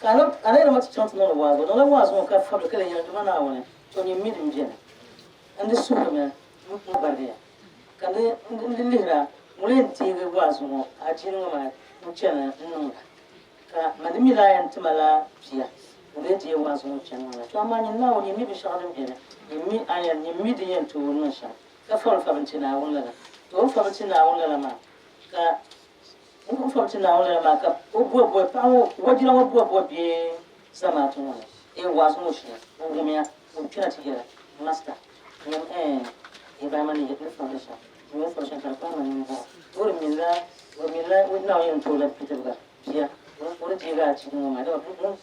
ka a na yɛli ma ti chaŋ ti niŋdi waazu, o niŋla waazu ŋɔ ka fabili ka lee yɛli, Duuma Naawuni, to nyin mi din beni. N di suhirimi m-barigiya, ka n di lihira ŋuni yɛn deegi waazu ŋɔ adiini ŋɔ maa n-chani n-niŋda, ka man di mi daa yɛn ti ma la bia ka o lee deei waazu ŋɔ chani ŋɔ na. To amaa nyin Naawuni, nyin mi binshɛɣu din beni, nyin mi a yɛn, nyin mi din yɛn tooi niŋ shɛm, ka fabili fabili ti Naawuni lala. To o ni fabili ti Naawuni lala maa, Ka n fɔbi ti Naawuni lala maa, ka o bɔbɔi paɣa ŋɔ wajira ŋɔ bɔbɔi bɛ zamaatu ŋɔ ni, Ee waazu ŋɔ shee, o wumiya, o kpɛna ti yɛla, Master, nyam ɛɛn Ibrahima ni ni fɔbili shɛm, ni o ni fɔbi shɛm ka di kpahi ma ninvuɣu. O di minila, o di minila o Naawuni yɛn ti o la bidibiga, bia, o ni deegi a jini ŋɔ maa, dama ŋun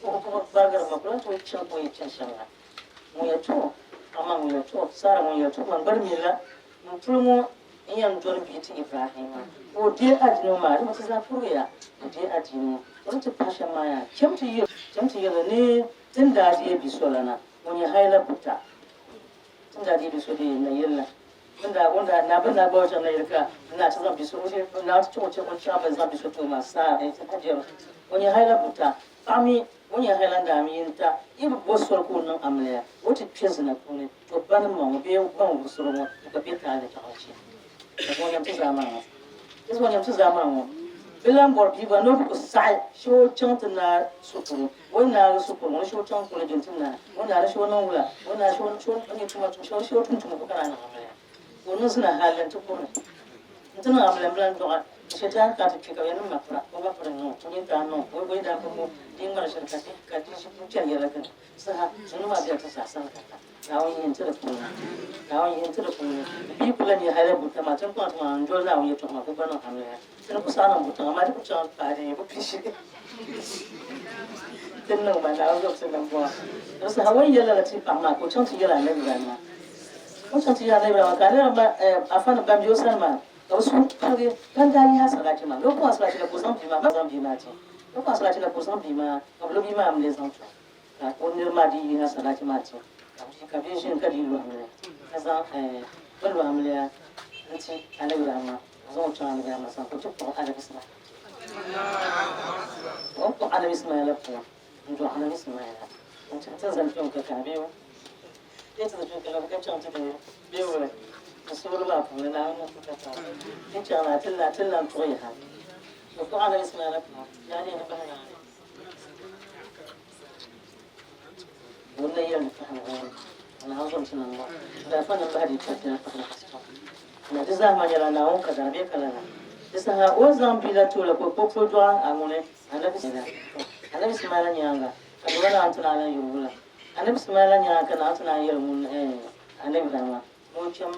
gbarigiri ma ku lan tooi chaŋ o yi chani shɛm la. Ŋun yɛl tuhi paɣa maa, ŋun yɛl tuhi Sara, ŋun yɛl tuhi man gba di minila M puli ŋɔ n-yɛn doli bia ti Ibrahimma, ka o deei adiini ŋɔ maa, dama ti zaa kurigiya, o deei adiini ŋɔ. O ni ti pahi shɛm maa yaa, cham ti yɛli, cham ti yɛli ni ti ni daa deei bi so la na, ŋun nyɛ Haila buta. Ti ni daa deei bi so deei nayili la, bɛ ni daa, o ni daa, naa, bɛ ni daa gbaai o chaŋ nayili ka naa ti zaŋ bi so, o naa ti chaŋ o chaŋ o chaŋ bɛ ni zaŋ bi so ti o maa, Saara, Hajɛra, ŋun nyɛ Haila buta. Paɣa mi ŋun nyɛ Haila n-daa mi n-ta yi bi bo soli ka o niŋ amiliya, o ti kpe zina puuni. To ba nim ŋɔ bee ban wumsiri ŋɔ n ka bɛ taali taɣi che. Ka zuŋɔ nyam ti zaa maa ŋɔ. Ti zuŋɔ nyam ti zaa maa ŋɔ. Bɛ lan bɔri bia gba ni o bi ku saɣi shee o chaŋ ti naai shikuru. O ni naagi shikuru ŋɔ ni shee o chaŋ college nti naai. O ni naai ni shee o niŋ wula. O ni naai shee o nyɛ tuma tum shee o tum tuma ka naan niŋ amiliya. Ka o niŋ zina hali nti kuri nti niŋ amiliya m-bi lan dɔɣi. Shetani ka ti kpe ka bɛ yɛli ni ma pira, o ba piri n-niŋ o, o nini daa niŋ o, o yi daa bi mo di ŋmani shɛli ka di ʒi n-chani yɛla gbini. Saha, zunɔ maa bela ti zaa sani ka ka Naawuni yihi n-ti di puuni. Naawuni yihi n-ti di puuni. Bia ku lan nyɛ hali buta maa, ti ni kpaŋ ti maŋa n-doli Naawuni yɛtɔɣa maa, ku gba niŋ amiliya. Ti ni ku saɣi niŋ butaŋa maa, di ku chaŋ paai di nyɛ bu pishi. Ti ni niŋ maa, Naawuni zaŋ ti nambɔɣu. Di saha o ni yɛli lala ti paɣa maa, ka o chaŋ ti yɛli Anabi Ibrahima. O ni chaŋ ti yɛli Anabi Ibrahima, ka Anabi Ibrahima, afa ni ban be o sani maa, ka bɛ suhu paligi, ban daa yihi asalachi maa. Bɛ ku asalachi la ka o zaŋ bia maa, zaŋ bia maa ti. Bɛ ku asalachi la ka o zaŋ bia maa, ka bɛ lo bia maa amiliya zaŋ ti o. Ka o niriba maa dii yihi asalachi maa ti ka bɛ ʒini ka dii lu amiliya, ka zaŋ bɛ ni lu amiliya n-ti Anabi Ibrahimma, ka zaŋ o chaŋ Anabi Ibrahimma sani ka o ti kpuɣi Anabi Ismaila. O ni kpuɣi Anabi Ismaila pua n-dɔɣi Anabi Ismaila n-chaŋ ti zani kpiɔŋ ka ka bɛ ti zani kpiɔŋ ka la ka chaŋ ti deei bɛ wuli n suɣili maa puuni Naawuni ni ka taai n-chaŋ na ti lan tuɣi yaha. O kpuɣi Anabi Ismaila pua, yaa nyini bahi Naawuni. Ŋun na yɛli ni fahim ŋun Naawuni zom ti niŋ ŋɔ, di afa nim bahi di chɛriti na fahim kasi pam. Na di zaa maa nyɛla Naawuni ka dara bee ka lala. Di saha o ni zaŋ bia la ti o la ka o kpuɣi puli dɔɣi a ŋuni Anabi Ismaila. Anabi Ismaila nyaaŋa ka Duuma Naawuni ti naan lan yuri wula. Anabi Ismaila nyaaŋa ka Naawuni ti naan yɛli ŋun Anabi Ibrahima ni o cham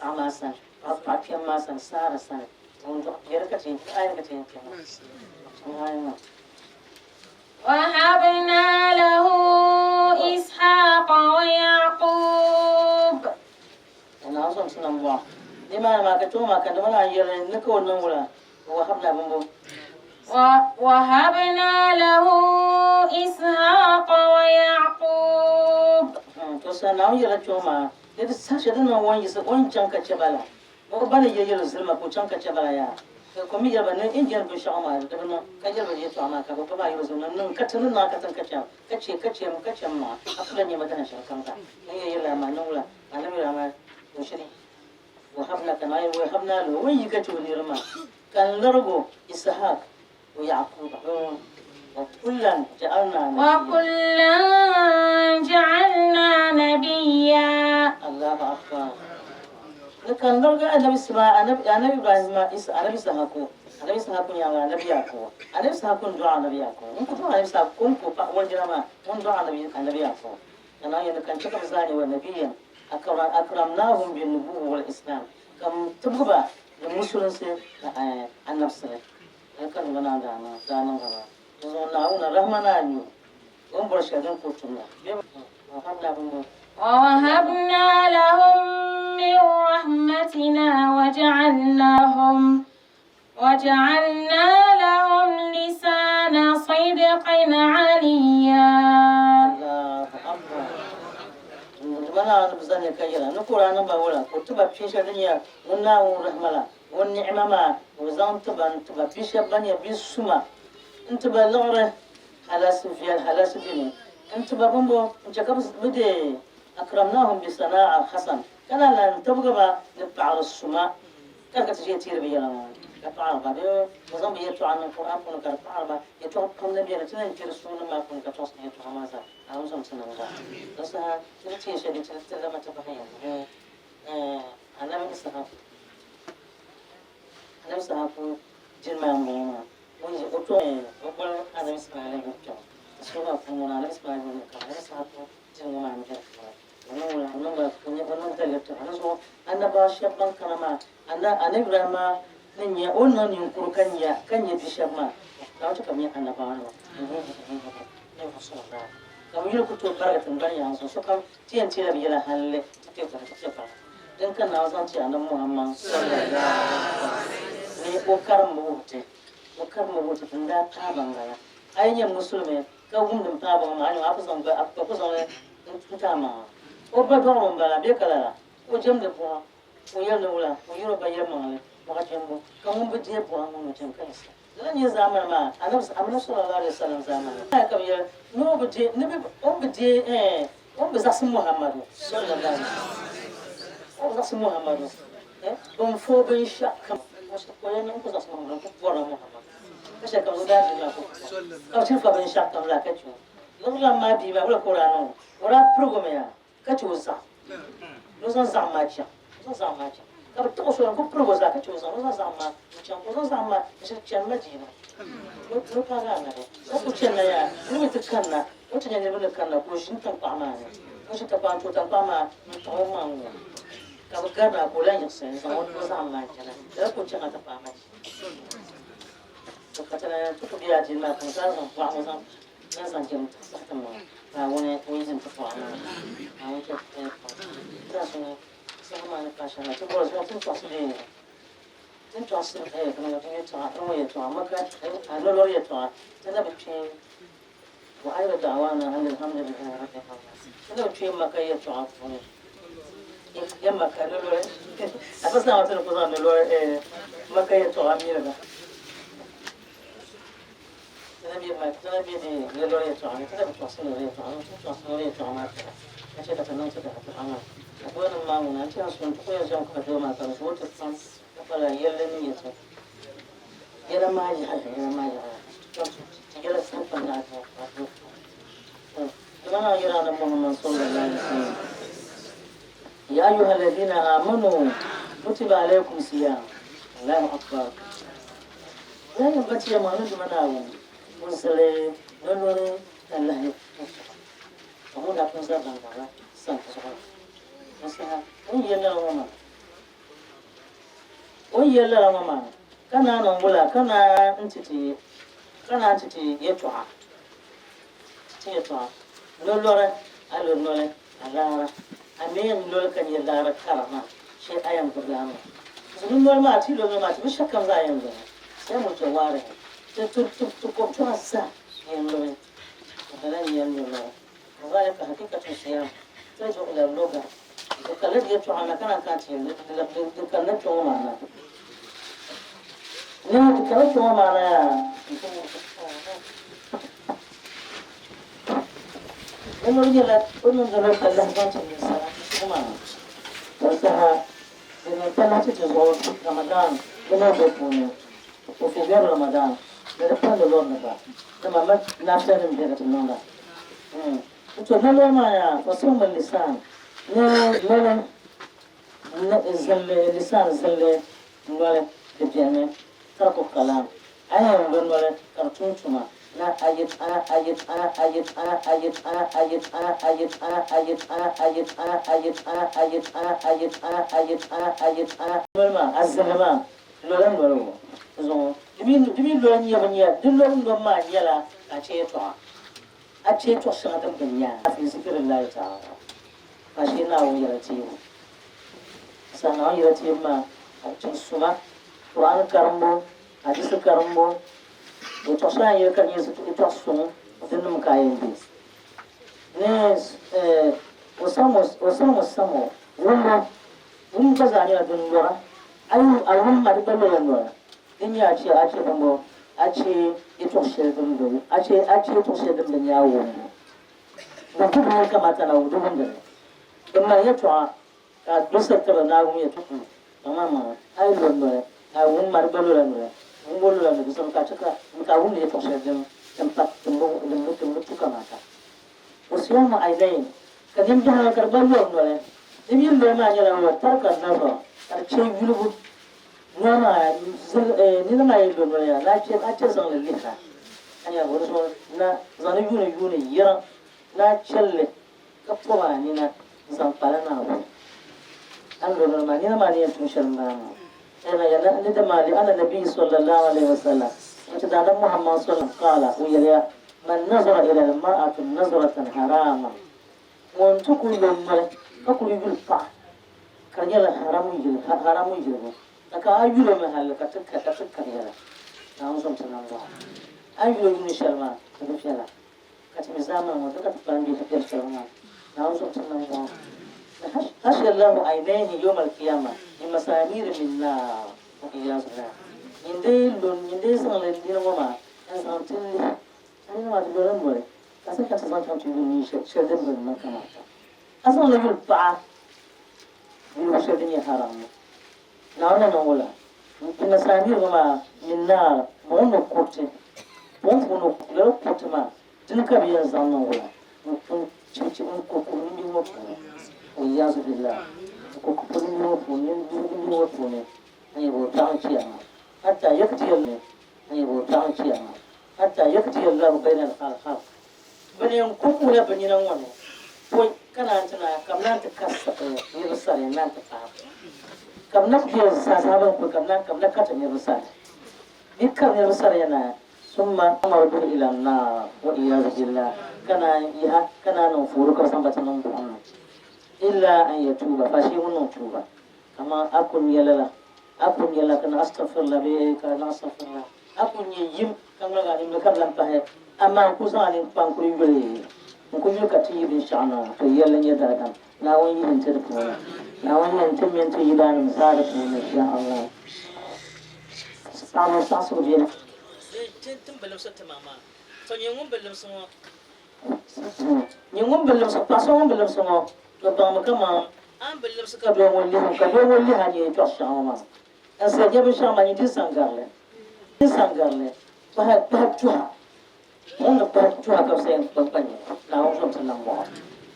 paɣa maa sani. Paɣa paɣa kpɛm maa sani, Saara sani, ŋun dɔɣi bia di ka ti yɛn kpi, ayi ka ti yɛn kpi maa. Ayi maa. وهبنا له إسحاق ويعقوب. Naawuni zaŋ ti nam bɔɣu. Nimaani maa ka kpɛŋɔ maa ka dama naan yɛli ni ka o niŋ wula, wahabna bimbo. وهبنا له إسحاق ويعقوب. To sa Naawuni yɛla kpɛŋɔ maa ni di saha shɛli din niŋ o ni yiɣisi o ni chaŋ ka chɛ ba la, o ba ni yɛli yɛli zilima ka o chaŋ ka chɛ ba la yaa. Ka o mi yɛli ba ni n yɛli binshɛɣu maa di bi niŋ, ka yɛli ba yɛtɔɣa maa ka bɛ ba maa yɛli o zilima ni niŋ ka ti ni niŋ a ka ti ni ka chɛ ka chɛ ka chɛ ka chɛ m maŋa a ku lan nya ma dahin shɛli kam zaa. N yɛli yɛli a maa niŋ wula ka a ni yɛli a maa o shiri wahabna ka naa yɛli wahabna lahu o ni yi ka chɛ o niriba maa ka n larig o Isahak wa Yakuba wa kullan ja'alna nabiyya. Wa kullan ja'alna nabiyya. Allahu akbar. Ni ka n larigi anabi Ismail anabi anabi Ibrahima Isa anabi Isahaku anabi Isahaku nyaaŋa anabi Yakubu anabi Isahaku n dɔɣi anabi Yakubu n ku dɔɣi anabi Isahaku ko n ku paɣa walijina maa ŋun dɔɣi anabi anabi Yakubu ka Naawuni yɛli ni ka n chɛ ka bɛ zaa nyɛ wa nabiyyan akramnahum bin nubuwwa wal islam ka m tibigi ba ni musulinsi ni anabisili. Hali ka niŋ naa daa niŋ daa niŋ ba maa. Dinzuɣu Naawuni rahima ni a nyu o ni bɔri shɛli din kul tum la. ووهبنا لهم من رحمتنا وجعلناهم وجعلنا لهم لسان صدق عليا. Allahu akbar. Mana ni zani ka yɛra ni Qur'an ba wala ko tiba pin shɛli din nyɛ ŋun Naawuni rahima la o ni'ima maa o zaŋ ti ba n-ti ba bi shɛba ban nyɛ bi suma n-ti ba liɣiri halasi viɛl halasi dini n-ti ba bimbo n-chɛ ka bɛ deei akramnahum bi sana'a hasan ka lahi lan tibigi ba ni paɣiri suma ka di ka ti ʒiya teeri bɛ yɛla ŋɔ ka paɣiri ba bee bɛ zaŋ bɛ yɛltɔɣa niŋ Qur'an puuni ka di paɣiri ba yɛltɔɣa pam ni beni ti ni kpɛri suunima maa puuni ka tɔɣisiri yɛltɔɣa maa zaa Naawuni zaŋ ti niŋ ba di saha ti ni teei shɛli di ti lama ti bahi yɛn bee Anabi Ishaku Anabi Ishaku jilima m-bɔŋɔ maa o yi o tɔŋ o boli Anabi Ismaila yuli kpɛma di suhu maa puuni ŋuna Anabi Ismaila yuli ni ka Anabi Ishaku jilima ŋɔ maa m-be di puuni o niŋ wula o niŋ ba o nyɛ o niŋ daliri ti ba di zuɣu annabawa shɛba ban kana maa Anabi Ibrahima ni nya o ni niŋ ninkuri ka nya ka nya bi shɛba maa Naawuni chɛ ka bɛ nyɛ annabawanima ninvuɣ suŋ daa ka bɛ yuli ku tooi barigi tiŋgbani yaŋ zuɣu sokam ti yɛn teela bɛ yɛla halli ti kpe gbahi ti kpe gbahi din ka Naawuni zaŋ ti Anabi Muhammad sallallahu alaihi wasallam ni o karimmi wuhi ti o karimmi wuhi ti din daa paai ba m-bala a yi nyɛ musulimi ka wum din paai ba ŋɔ maa a ni a ku zaŋ a ku zaŋ li n-ti a maŋa o ba dɔɣiri m-bala bee ka lala o jɛmdi buɣa o yɛli ni wula o yɛri o ba yɛlimaŋli buɣa jɛmbu ka ŋun bi deei buɣa ŋɔ mi jɛm ka yiɣisi Lala nyɛ zaamani maa, Anabi Amina sallallahu alaihi wasallam zaamani maa ka bɛ yɛli ni o bi deei, ni bɛ, o ni bi deei eh, o ni bi zaɣisi Muhammadu sallallahu alaihi wasallam, o bi zaɣisi Muhammadu eh, bɛ ni fa o binshɛɣu kam, o yɛli ni n ku zaɣisi Muhammadu, n ku bɔrila Muhammadu, ka shɛli kam o daa dii maa ku ka bɛ chɛ fa binshɛɣu kam zaa ka chɛ o. Lala maa bia maa wula ka o daa niŋ o? O daa pirigi o mi yaa. ka chɛ o zaɣim, ni o zaŋ zaɣim maa chaŋ, o zaŋ zaɣim maa chaŋ. Ka bɛ taɣ o soli n-ku pirig o zaa ka chɛ o zaɣim, ni o zaŋ zaɣim maa n-chaŋ, ka o zaŋ zaɣim maa n-shiri chani Madiina ni o paagi Anabi. O ku chanina yaa, ni mi ti kanna, o ti nya niriba ni kanna ka o ʒini taŋkpaɣu maa ni, o ʒi taŋkpaɣu n-tooi taŋkpaɣu maa n-taɣ o maŋ ŋɔ, ka bɛ garina ka o lan yiɣisi n-zaŋ o zaɣim maa n-chana. Lala ka o chaŋ nti paai Madiina. To ka ti ti ku be adiini maa puuni ka zaŋ bɔɣu ŋɔ zaŋ n zaŋ jɛm saɣi ti maŋa Naawuni o yi zini ti pɔɣa maa Naawuni chɛ ti pɔɣa zaa so ni saha maa ni paai shɛli na ti bɔri zuɣu ti ni tɔɣisi bee ti ni tɔɣisi kamani ti yɛltɔɣa ti ŋɔ yɛltɔɣa maka a lɔlɔri yɛltɔɣa ti na bi kpe wa ahiru da'wana anil hamdulillahi rabbil alamin ti na bi kpe maka yɛltɔɣa puuni ya maka lɔlɔri a ti saɣi ti ni ku zaŋ lɔlɔri maka yɛltɔɣa miri ba Ti na be di lɔri yɛltɔɣa ni, ti na bi tɔɣisi lɔri yɛltɔɣa ni, ti tɔɣisi lɔri yɛltɔɣa maa pala, ka chɛ ka ti niŋ ti daadama maa. Ka doonim maa ŋuna n-ti yɛn sun ti ku yɛn zaŋ ka doo maa ka di zooi ti pam, ka pala yɛlli ni nyɛ ti yɛla maa yaɣiya, yɛla maa yaɣiya, ti yɛla saha pam ni a doo puuni. To, di maa yɛla Anabi Muhammad sallallahu alaihi wasallam, Ya ayyuha alladhina amanu kutiba alaykum siyam. Allahu akbar. Yaa nyini ba ti ya Muhammadu ma Naawuni ŋun zali nolɔri talahi n-ti ba, ka ŋun daa pun zali baŋ ba sani zuɣu la. Di saha o ni yɛli lala ŋɔ maa, O ni yɛli lala ŋɔ maa, ka naa niŋ wula ka naa nti ti ka naa nti ti yɛtɔɣa ti yɛtɔɣa nolɔri a lo noli a laara a mi yɛn loli ka nyɛ laara kara maa shee a yɛn gbubila a maŋa. Zuɣu noli maa ti lo noli maa ti binshɛɣu kam zaa yɛn lomi siyamu jawaarihi ti ti ti ti kɔbtɔɣa zaa yɛn lomi ka lala n-yɛn lo noli. Kazalika hakikatu siyam tarji'u ila lugha di kanna di yɛltɔɣa na ka naan kana ti yɛli di kanna kpe ŋɔ maa na ni di kanna kpe ŋɔ maa na yaa ni noli nyɛla o niŋ di ni talahi zaŋ ti ninsala suhu maa di saha di niŋ talahi ti ti zuɣu Ramadan di niŋ di puuni o fi gari Ramadan ni di pandi lɔri ni gba dama ma lafiya nim bɛ ka ti niŋda To noli maa yaa fasihum lisaan ni noli zinli lisaan zinli noli di beni tarku kalam a yɛn lo noli ka di tum tuma ni a yi a a yi a a yi a a yi a a yi a a yi a a yi a a yi a a yi a a yi a a yi a a yi a a yi a noli maa a zinli maa lola noli ŋɔ zuŋɔ di mi lola nyɛbu nyɛla di lobu lobu maa nyɛla ka a chɛ yɛltɔɣa A chɛ tɔɣ shɛŋa din bi nya fi zikirillahi ta'ala, ka shee Naawuni yɛla teebu. Saha Naawuni yɛla teebu maa, a bi chaŋ suma, Qur'an karimbu, Hadisi karimbu, yɛtɔɣ shɛŋa a ni yɛli ka di nyɛ yɛtɔɣ suŋ dinnim ka a yɛn be. Ni o saŋ o wumbu, wumbu gba zaa nyɛla din lɔra, a yi a wum ma di gba lola noli. Din nyɛ a chɛ a chɛ bɔŋɔ, a chɛ yɛtɔɣ shɛli din bi a chɛ a chɛ yɛtɔɣ shɛli din bi nyɛ a wumbu. Din ku bɔŋɔ kamata na di wumdi li. Din mali yɛtɔɣa ka a dolisi tibiri Naawuni yɛtɔɣa kpaŋmaŋmaŋa, a yi lo noli, a wum ma di gba lola noli, wumbu lola noli, di zuɣu ka a chɛ ka ka a wumdi yɛtɔɣ shɛli din din pa din bi din bi din bi tu kamata. O siyamu aynayn, ka nimbihi ka di gba lɔri noli. Di mi noli maa nyɛla wa tarka nazar, ka di chɛ yulibu. Noli maa nina maa yi lo noli yaa, ni a chɛ a chɛ zaŋ li lihira, ka nyɛ di zuɣu na zaŋ li yuuni yuuni yiriŋ, ni a chɛ li ka pɔbi a nina n-zaŋ kpa li Naawuni. A ni lo noli maa, nina maa ni yɛn tum shɛli m-bala maa. Ɛɛh ya ni dama li anna nabiyyi sallallahu alayhi wa sallam, ŋun ti Daadam Muhammad sallam qaala, o yɛliya, Man nazara ila al-mar'ati nazratan haraman, ŋun ti kuli lo noli ka kuli yuli paɣa ka di nyɛla haramu yili, haramu yilibu, ka ka a yuli o mi hali ka ti ka ti kari yɛla, Naawuni zom ti nambɔɣu. A ni yuli o yuuni shɛli maa, di bi viɛla. Ka ti mi zaamani ŋɔ, di ka ti kpalim bɛ ti biɛri shɛli ŋɔ maa, Naawuni zom ti nambɔɣu. Hashiya Allahu aynayhi yawma al-qiyamah min masamiri min naar wa iyazu billah. Nyin dee lo, nyin dee zaŋ li nini ŋɔ maa n-zaŋ ti lihi a nini maa ti lola noli ka sa chaŋ ti zaŋ chaŋ ti yuli nyin shɛli din bi niŋ kamata. A zaŋ li yuli paɣa yulibu shɛli din nyɛ haram ni. Naawuni ni niŋ wula? Min masamiri ŋɔ maa min naar buɣim ni kuriti. Buɣim puuni lala kuriti maa dini ka bɛ yɛn zaŋ niŋ wula? N ku nimbihi ŋɔ puuni. Waliyazu billah. N ku nimbihi ŋɔ puuni, nimbihi ŋɔ puuni n-nyɛ bɔ biɛɣu chiyaama. Hatta yakdiya n-nyɛ bɔ biɛɣu chiyaama. Hatta yakdiya Allahu bayna al-khalq. Bɛ ni yɛn ku kuhila bɛ nina ŋɔ ni pɔi ka naan ti naai, ka bɛ naan ti ka niriba sariya n-naan ti paai ba. Ka bɛ na ku yɛli zaa bɛ ni kuli ka bɛ naan ka bɛ na kariti niriba sariya. Bɛ yi kari niriba sariya naai, summa amara bihi ila n-naar wa iyazu billah, ka naan yiha ka naan niŋ fooro ka bɛ zaŋ ba ti niŋ buɣim ni. Illa an yatuuba, faashee ŋun niŋ tuuba. Kaman a ku nya lala, a ku nya lala ka niŋ astaghfirullah bee ka niŋ astaghfirullah. A ku nya yim ka ŋmaligi a nimdi ka bi lan pahi, amaa n ku zaŋ a ninkpa n-kuli yuli, n ku yuli ka ti yi binshɛɣu na, to yɛlli n-nyɛ daadam. Naawuni yihi n-ti di puuni. Naawuni yihi n-ti mini ti yidaannim zaa di puuni, ya Allah. Paɣibu saɣisigu beni. Ti ni bi limsi timaŋ maa, to nyini ŋun bi limsi ŋɔ, nyini ŋun bi limsi, paɣ so ŋun bi limsi ŋɔ, to baŋmi kaman a ni bi limsi ka doo ŋɔ lihi o, ka doo ŋɔ lihi a ni yɛn tɔɣ shɛŋa ŋɔ maa. N sa nya binshɛɣu maa, nyin di saŋgarili, di saŋgarili, kpahi, kpahi tuha. Ŋun ni kpahi tuha ka bɛ sa yɛn kpa kpa nyini, Naawuni zom ti nambɔɣu.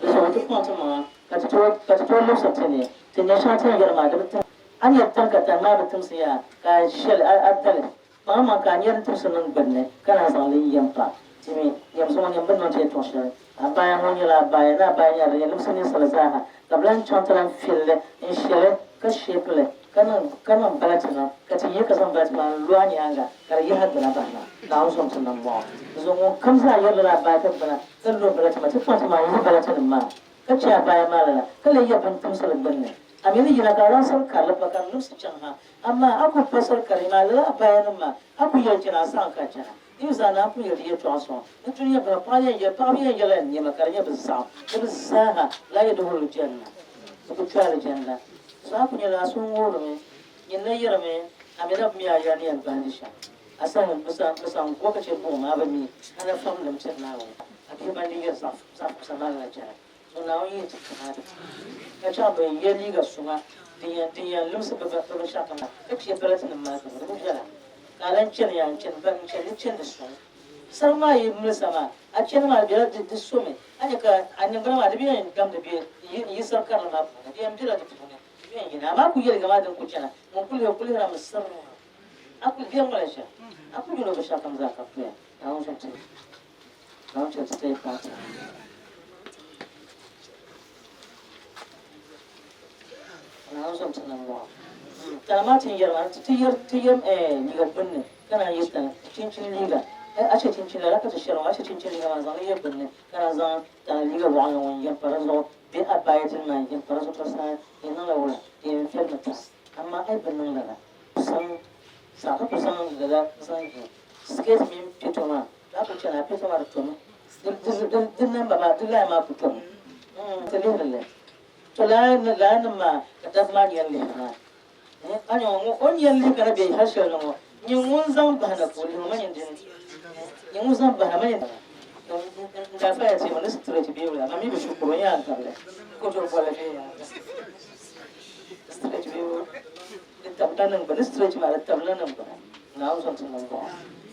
Di zuɣu ti kpaŋ ti maŋa ka ti tooi, ka ti tooi labisiri ti ni ti nya shɛŋa ti ni yɛri maa, di bi tim. A ni yɛn tam ka tani maa bi timsi yaa, ka a shɛli, a, a dali kpaŋ maŋ ka a nya di timsi niŋ gbinni, ka naan zaŋ li n-yɛm pa. Ti mi, yɛmsi ŋɔ nyam bɛ ni niŋ ti yɛtɔɣ shɛli. Abaya ŋɔ nyɛla abaya ni abaya nyɛla din yɛn limsi ninsala zaaha, ka bɛ lahi chaŋ ti lahi fili li n-she li ka shepi li. Ka niŋ ka niŋ balati niŋ ka ti yi ka zaŋ balati maa n-lo a nyaaŋa ka di yihi a gbana bahina. Naawuni zom ti nambɔɣu. Dinzuɣu ŋunkam zaa yɛrila a baya ka gbana ka lo balati maa, ti kpaŋ ti maŋ yihi balatinim maa ka chɛ a baya maa lala, ka lee yɛ bintimsili gbinni. A mi ni yina ka a zaŋ soli karili pa ka di limsi chaŋ ha, amaa a ku pa soli karili maa lala a bayanim maa, a ku yɛli chana, a saɣim ka a chana. Di mi zaa naan pun yɛli di yɛtɔɣa sɔŋ. Ni dunia bahi paɣa yɛn yɛli, paɣaba yɛn yɛlila nɛma ka di nyɛ bɛ zaɣim, ni bɛ zaaha laa yɛduhirili janna, bɛ ku kpe alijanna. So a ku nyɛla a suhu ŋoorimi, nyin na yirimi, a mi na bi mi a ya ni yɛn bahindi shɛm. A sani bɛ san go ka chɛ buɣim a bi mi, a na fabindimi tiri Naawuni. A bihi ban di yɛri zaɣ fukumsa maa lala chana. So Naawuni yihi ti kamaata ka chaŋ bɛ ye liiga suma din yɛn limsi bɛ binshɛɣukam maa ka chɛ balatinim maa gbini, di bi viɛla. Ka a lan chani yaa n-chani ba n-chani ni chandi suŋ. Sara maa yi milisa maa, a chani maa di bela di somi, a nya ka a niŋgbuna maa di bi yɛn damdi bee n-yi sar karili maa puuni, di yɛn bela di puuni, di bi yɛn yina. Amaa a ku ye liiga maa din ku chana, ŋun kul lihiri ku lihirimi sirr. A kul bɛ ŋɔ la shɛm, a ku yul o binshɛɣukam zaa ka puya. Naawuni zom ti Naawuni chɛ ti ti paati. Naawuni zom ti nambɔɣu. Tana maa ti ni yɛri maa, ti yɛri ti yɛm liiga gbunni ka naan yi tana chinchini liiga. A chɛ chinchini lala ka ti shɛri ŋɔ, a chɛ chinchini liiga maa n-zaŋ li yɛ gbunni ka naan zaŋ tana liiga waɣinli ŋɔ n-yɛm pa di zuɣu bee abaya dini maa n-yɛm pa di zuɣu ka saha di yɛn niŋla wula? Di yɛn viɛlimi pam. Amaa a yi bi niŋ lala, zaŋ saɣa ka ku zaŋ lala zaŋ yi sikɛti mini pɛto maa a ku chana a pɛto maa di tomi di namba maa di layi maa ku tomi ti lihiri li to lala nim maa ka dabba maa yɛn lihiri maa a nya ŋɔ o ni yɛn lihi ka na bɛ hali shɛli ni ŋɔ nyɛ ŋun zaŋ bahina ka o lihi ma nyɛ dini nyɛ ŋun zaŋ bahina ma nyɛ n daa faya ti ni straight bee wula ma mi bi shukuru n yaa n tabili ko to bolli bee yaa straight bee wula Di tabila niŋgbuŋ, ni stretch maa di tabila niŋgbuŋ. Naawuni zom ti niŋgbuŋ.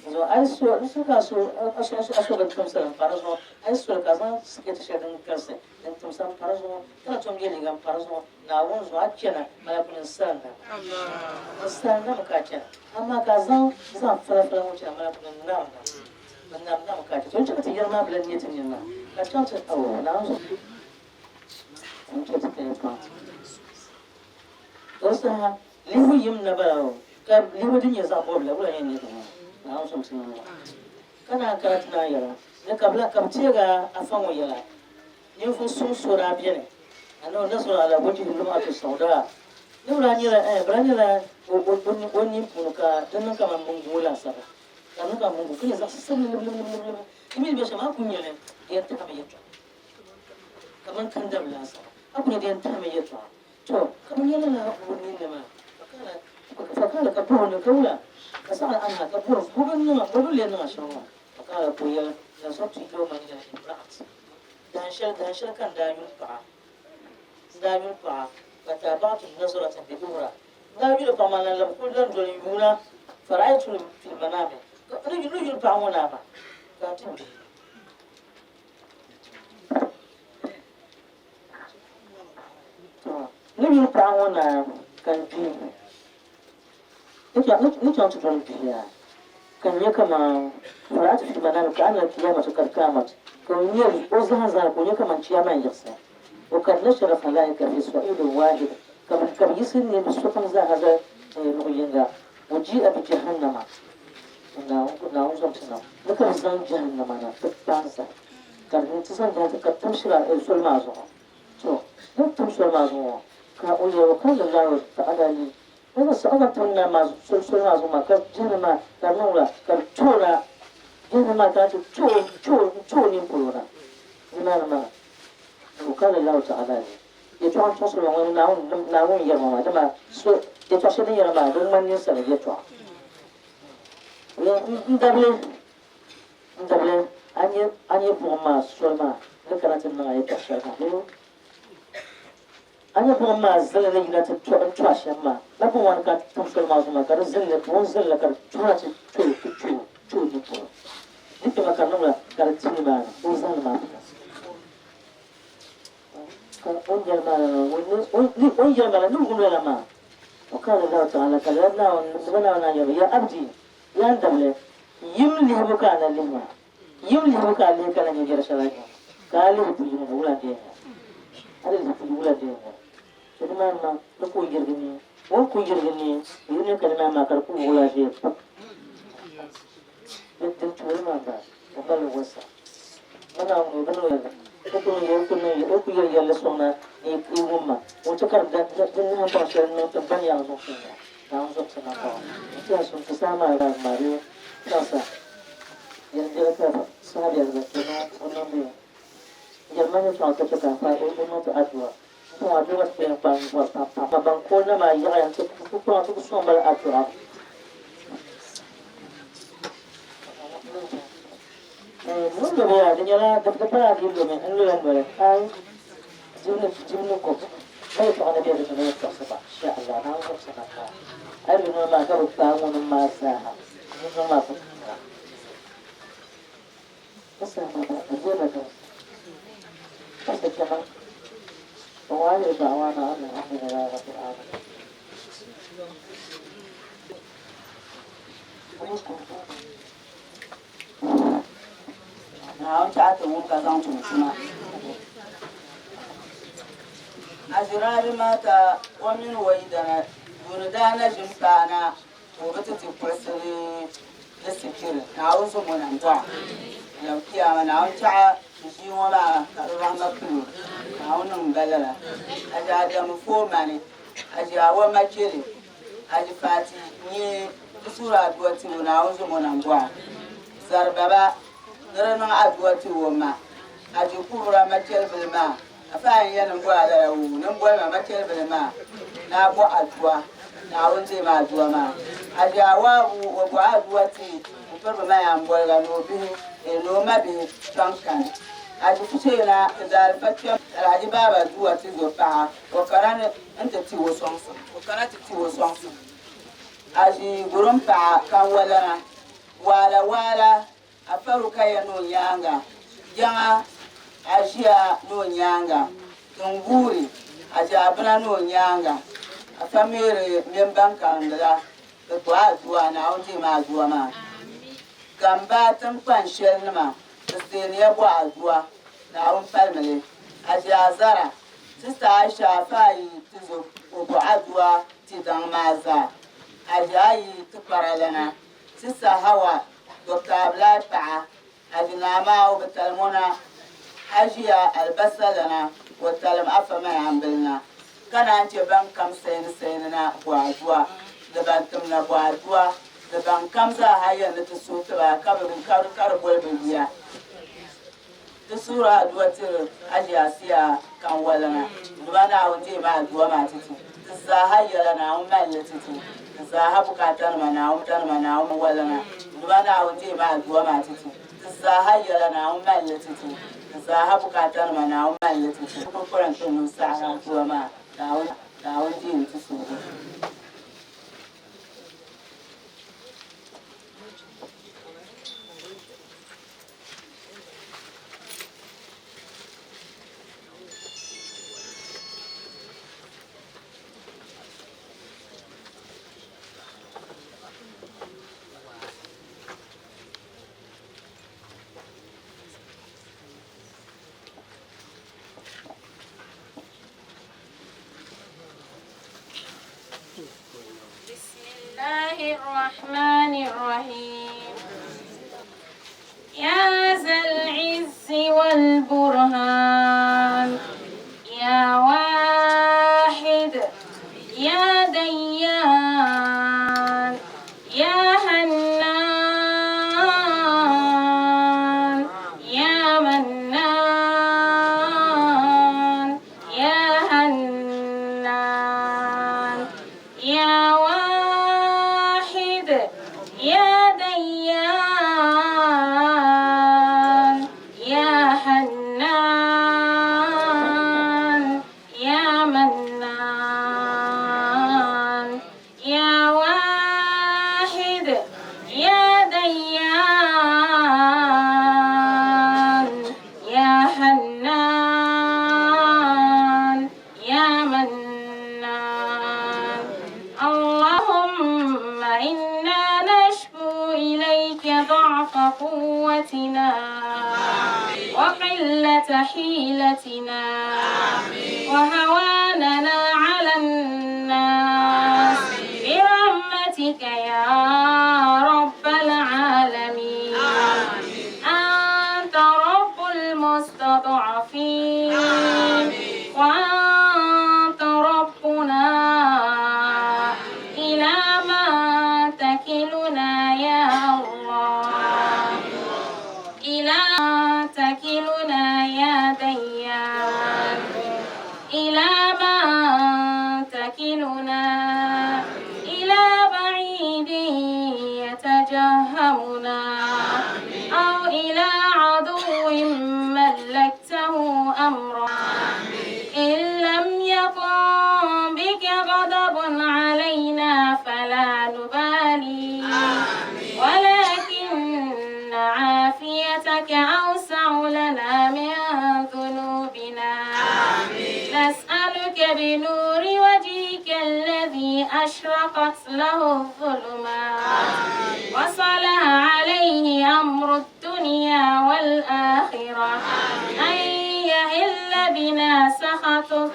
Zuɣu a yi so, n so ka a so, a so, a so bin timsili m-pa di zuɣu, a yi soli ka a zaŋ sikɛti shɛli din galisi din timsa m-pa di zuɣu, ka na tom ye liiga m-pa di zuɣu, Naawuni zuɣu a chana, malaikunima n-salinda mi. N-salinda mi ka a chana. Amaa ka a zaŋ zaŋ falafala ŋɔ chana, malaikunima narimda mi. Bɛ narimda mi ka a chana. To n chɛ ka ti yɛri maa bi lan nyɛ ti nini maa, ka chaŋ ti, oh, Naawuni zuɣu. N chɛ ti kaya paɣa. O saha lihibu yim na bala o, ka lihibu din nyɛ zaɣ bɔbila wula yɛn nyɛ kaman Naawuni zom ti niŋ ŋɔ. Ka naan kana ti naan yɛra ni ka bɛ lahi ka bɛ teeg a afa ŋɔ yɛla. Ninvuɣ suŋ so daa beni, annahu nazara ala wajhi lum'ati sawdaa. Ni bɛ daa nyɛla, eh, bɛ daa nyɛla o nini puuni ka di niŋ kaman muŋguo laasabu, ka di niŋ kaman muŋguo ka nyɛ zaɣ sabinli libilibilibilibi. Di mi ni bɛ shɛm a ku nya li di yɛn tahimi yɛtɔɣa kaman kandam laasabu. A ku nya di yɛn tahimi yɛtɔɣa. To, ka bɛ nyɛ lala o ninni maa. Fakala ka bɔhi ni ka wula? Ka saɣi anha ka bɔhi bɔ bi niŋ a, bɔ bi lee niŋ a shɛm maa? Fakala ka o yɛli, Nazartu yawman ila imra'at. Dahin shɛli, dahin shɛli ka n daa yuli paɣa, n daa yuli paɣa, fataba'tu nazratan bi ukhra. N daa yuli paɣa maa lan labi kuli lan doli yuuna, fara'aytu fil manami. Ka n ni yuli paɣa ŋɔ naa maa, ka n ti bihi. Ni yuli paɣa ŋɔ na ka n kpi ni chaŋ ti doli bihi ka n nya kaman fara'atu fi manami ka anna al-qiyamata kad qamat ka o nya o zahim zahim ka o nya kaman chiyaama n-yiɣisi wa kad nashara khalaika fi sa'idin wahid ka bɛ yiɣisi niriba sokam zaaha zali luɣ yiŋga wa ji'a bi jahannama Naawuni zom ti na ni ka bɛ zaŋ jahannama na ti paai zali. Ka di ti zaŋ jɛnti ka tim shira soli maa zuɣu. To, ni tim soli maa zuɣu ŋɔ, ka o yɛli o, Ka Allahu ta'ala li, o zaŋ o zaŋ tim naa maa soli soli maa zuɣu maa, ka jɛhili maa ka di niŋ wula, ka di tuhi na, jɛhili maa ka ti tuhi tuhi n-tuhi o nini polo na, nimaani maa. O ka Allahu ta'ala li, yɛtɔɣa n-tɔɣisiri ba ŋɔ ni Naawuni Naawuni yɛri ŋɔ maa, dama so yɛtɔɣ shɛli din yɛra maa di ŋmani ninsala yɛtɔɣa. N dabili N dabili, a nya a nya buɣim maa soli maa ni kana ti niŋ a yɛtɔɣ shɛli maa bee? A nya buɣim maa zilli ni yina ti to n-to a shɛm maa? La buɣim maa ni kana ti tam soli maa zuɣu maa ka di zilli, buɣim zilli ka di tuhina ti to ti to to o nini polo. Di kpɛma ka di niŋ la ka di di nimaani o zahim maa polo. Ka o ni yɛli maa lala, o ni yɛli maa lala, ni wum lala maa, o kana Allahu ta'ala ka lala Naawuni, lala Naawuni naan yɛli, Ya abdi, yaa n dabili, yim lihibu ka a na lihi maa, yim lihibu ka a lihi ka na nya yɛl shɛli a nya, ka a lihi buyi ŋɔ, wula n-dee nya? A di lihi buyi, wula n-dee nya? To nimaani maa, ni ka o yirigi ni. O ni ku yirigi ni o yi ni ka nimaani maa ka di ku wuɣi la ʒee pup. Din tuuli maa m-bala, o mali li wasa. Ma Naawuni o bi niŋ yɛlli. O ku niŋ o ku niŋ o ku yɛli yɛlli sɔŋ na ni yi wum ma. Ŋun chɛ ka di nahingbana shɛli niŋ tiŋgbani yaɣa zuɣu puuni ŋɔ, Naawuni zuɣu ti nambɔɣu. N tiɛha suŋ ti saha maa daa ŋmaa bee saɣisa yɛli biɛla ka saha biɛla gba ti niŋ o niŋ bee yɛli ma yɛltɔɣa ka chɛ ka a paai o niŋ ti adua. N kpaŋ adua ti yɛn kpa n bɔri pam pam. Ka ban ka o na maa yaɣiya nti ku kpaŋ ti ku sɔŋ ba la adua. N lomi ya, di nyɛla di pala di lomi n loya noli, ai dibu ni ko ma yɛltɔɣa ni be di ni yɛn tɔɣisi ba, insha Allah, Naawuni zuɣusa na maa. A yi lo noli maa ka bi kpaai ŋuni maa zaaha, ŋun niŋ maa ku tuura. Ka saha maa ka bɛ ba dɔɣi ka sa chana wa ahiru da'wana an alhamdulillahi rabbil alamin. Naawuni chɛ a ti wum ka zaŋ tum tuma. Aziraali maa ka o mini o yidana yuuni daa na ʒini paana ka o bi ti ti kuɣisi ni di sikiri. Naawuni zo mo nambɔɣu. Yom kiyama Naawuni chɛ a ʒii ŋɔ maa ka di rahima pili o. Naawuni niŋ ba lala. Aji Adamu fo mani, Aji Awa Macheli, Aji Fati nyee di suhiri adua ti o Naawuni zo mo nambɔɣu. Zari baba ni di niŋ adua ti o ma, Aji Kubra Machelibili maa, afa a ni yɛn ni boli a lala woo, ni m boli ma Machelibili maa ni a bɔ adua, Naawuni deemi adua maa. Aji Awaabu o bɔ adua ti n piribi ma yaa m-boliga ni o bihi ni o ma bihi kpaŋ kani. Aji Fuseena ti daalifa kpɛm Alhaji Baaba Duwa ti zo paɣa o kana ni n ti ti o sɔŋsim o kana ti ti o sɔŋsim. Aji Gurim paɣa Kanwalana Waala waala Afa Rukaya ni o nyaaŋa, Jaŋa Aʒia ni o nyaaŋa, Tinguuri Ajaabina ni o nyaaŋa, Afa Mary mini ban karindi la di bɔhi adua, Naawuni deemi adua maa. Gamba tiŋkpan shɛli nima di seeniya bɔhi adua, Naawuni palimi li. Ajaazara, Sista Aisha Afa ayi ti zo o bɔhi adua ti daŋ maa zaa. Ajaayi tikparalana, Sista Hawa Dɔkta Abulai paɣa, Aji Naa maa o bi talim o na, Aʒiya alibasa lana o talim afa mayambili na, ka naan che ban kam sayini sayini na bɔ adua, ni ban tim na bɔ adua, ni ban kam zaa ha yɛn ni ti suhi ti ba ka bɛ ka di boli bɛ yuya. Ti suhiri adua tiri Aji Asiya Kanwalana, Duuma Naawuni deemi adua maa ti ti. Ti zaaha yɛla Naawuni mali li ti ti. Ti zaaha bukaatanima Naawuni tanima Naawuni walana, Duuma Naawuni deemi adua maa ti ti. Ti zaaha yɛla Naawuni mali li ti ti. Ti zaaha bukaatanima Naawuni mali li ti ti. Ti kuli ti niŋ saɣiri adua maa Naawuni Naawuni deemi ti suhigu. بسم الله الرحمن الرحيم يا ذا العز والبرهان يا واحد يا ديان يا هنان يا منان يا هنان يا واحد يا ديان يا حنان يا منان يا واحد يا ديان يا حنان يا منان اللهم إنا نشكو إليك ضعف قوتنا وقلة حيلتنا وهواننا على الناس. تكلنا إلى بعيد يتجهمنا أو إلى عدو ملكته أمرا. إن لم يكن بك غضب علينا فلا نبالي، ولكن عافيتك أوسع لنا من ذنوبنا. نسألك بنور وجهك الذي أشرقت له الظلمات وصلح عليه أمر الدنيا والآخرة أن يهل بنا سخطك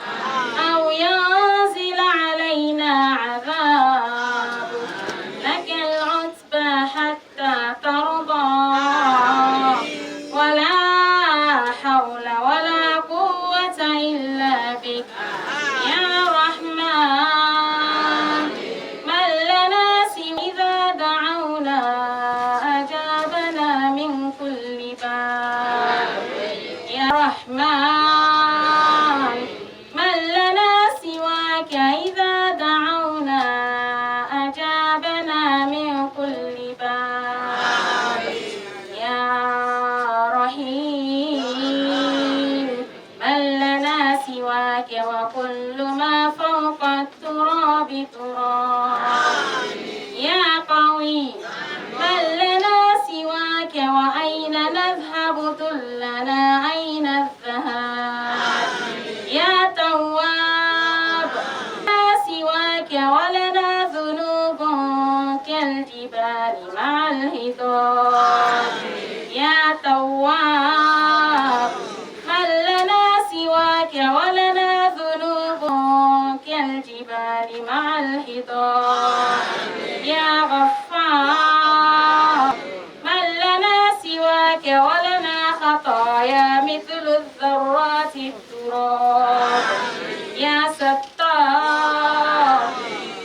أو ينزل علينا عذابك. لك العتبى حتى ترضى، ولا حول ولا قوة إلا بك يا رحمن. من لنا سوى إذا دعونا أجابنا من كل باب يا رحمن. من لنا سواك إذا دعونا أجابنا من كل باب يا رحيم. من لنا سواك وكل ما فوق التراب تراب يا قوي. من لنا سواك وأين نذهب دلنا أين الذهاب يا تواب. لا سواك ولنا ذنوب كالجبال مع الهضاب يا تواب. من لنا سواك ولنا ذنوب كالجبال مع الهضاب يا غفار. من لنا سواك ولنا خطايا مثل الذرات التراب يا ستار.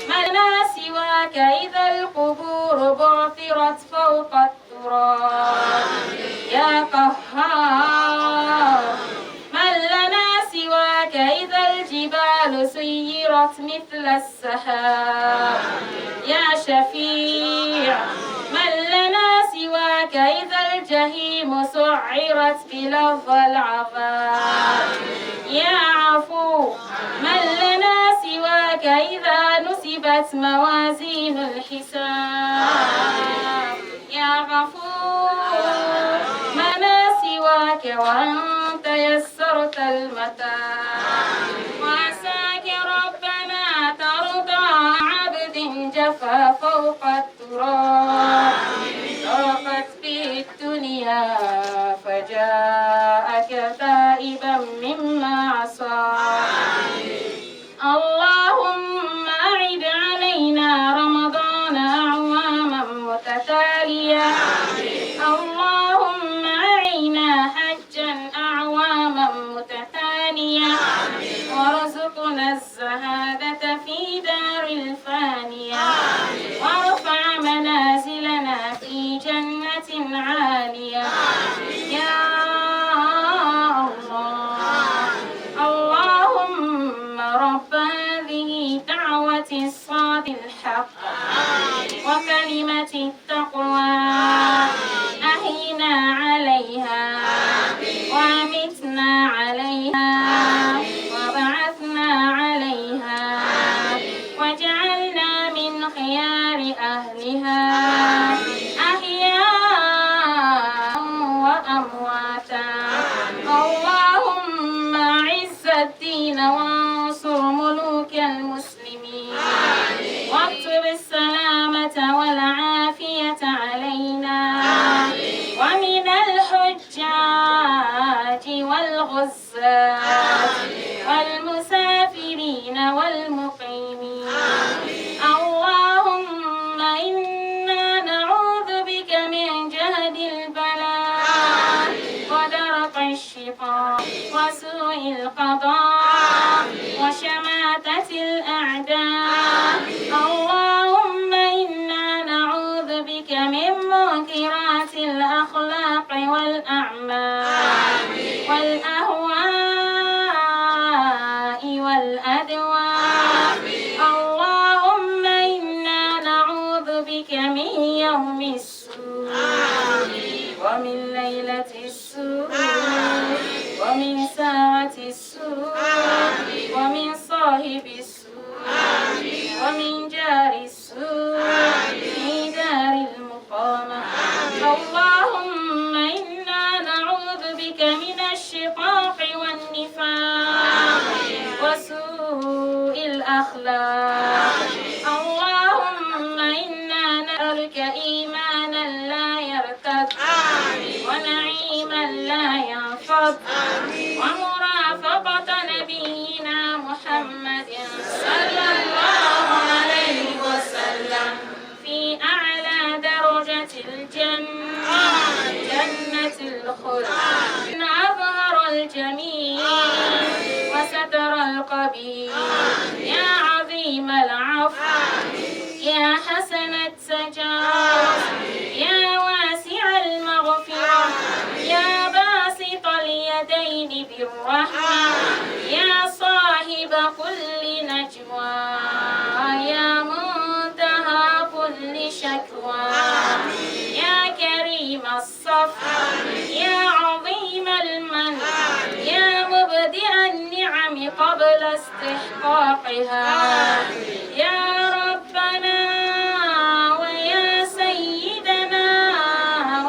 من لنا سواك إذا القبور بعثرت فوق التراب يا قهار. من لنا سواك إذا الجبال سيرت مثل السحاب يا شفيع. من لنا سواك إذا الجحيم سعرت بلظى العذاب يا عفو. من لنا سواك إذا نسبت موازين الحساب يا غفور. من لنا سواك وأنت يسرت المتاع. وعساك ربنا ترضى عبد جفا فوق التراب ضاقت به الدنيا فجاءك تائبا مما عصى. اللهم أعد علينا رمضان أعواما متتالية. اللهم أعنا حجا أعواما متتالية. وارزقنا الزهادة في دار الفانية. وارفع منازلنا في جنة عالية يا الله. اللهم رب هذه دعوة الصاد الحق وكلمة التقوى أحينا عليها وأمتنا عليها وبعثنا عليها وجعلنا من خيار أهلها أحياء وأمواتا. اللهم أعز الدين وانصر ملوك المسلمين واكتب السلامة والعافية علينا ومن الحجاج والغزاة والمسافرين والمقيمين. اللهم إنا نعوذ بك من جهد البلاء ودرك الشقاء وسوء القضاء وشماتة الأعداء. اللهم إنا نعوذ بك من منكرات الأخلاق والأعمال والأهواء والأدواء. اللهم إنا نسألك إيمانا لا يرتد ونعيما لا ينفد ومرافقة نبينا محمد صلى الله عليه وسلم في أعلى درجة الجنة جنة الخلد أظهر الجميل وستر القبيل يا عظيم العفو يا حسن التجاوز يا واسع المغفرة يا باسط اليدين بالرحمة يا صاحب كل نجوى يا منتهى كل شكوى يا كريم الصف يا عظيم المن يا مبدئ النعم قبل استحقاقها يا ربنا ويا سيدنا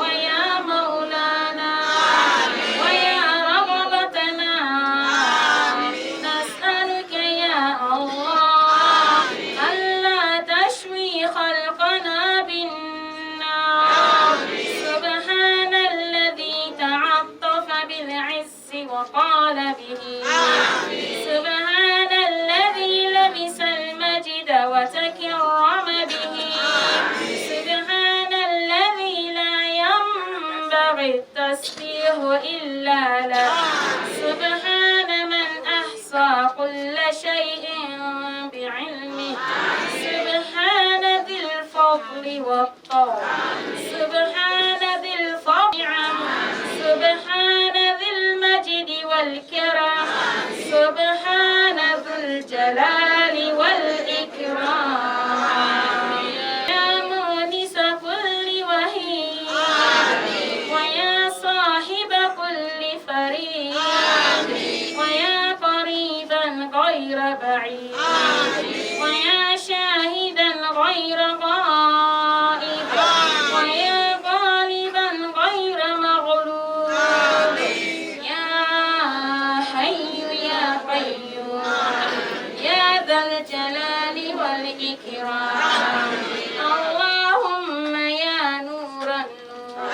ويا مولانا ويا رغبتنا نسألك يا الله ألا تشوي خلقنا بالنار سبحان الذي تعطف بالعز وقال به سبحان الذي لبس المجد وتكرم به سبحان الذي لا ينبغي التسبيح إلا له سبحان من أحصى كل شيء بعلمه سبحان ذي الفضل والطول سبحان ذي الفضل سبحان ذي المجد والكرم سبحان ذو الجلال والإكرام يا مونس كل وهيب ويا صاحب كل فريق ويا قريبا غير بعيد ويا شاهدا غير غائب ويا غالبا غير مغلوب يا حي يا قيوم يا ذا الجلال والإكرام اللهم يا نور النور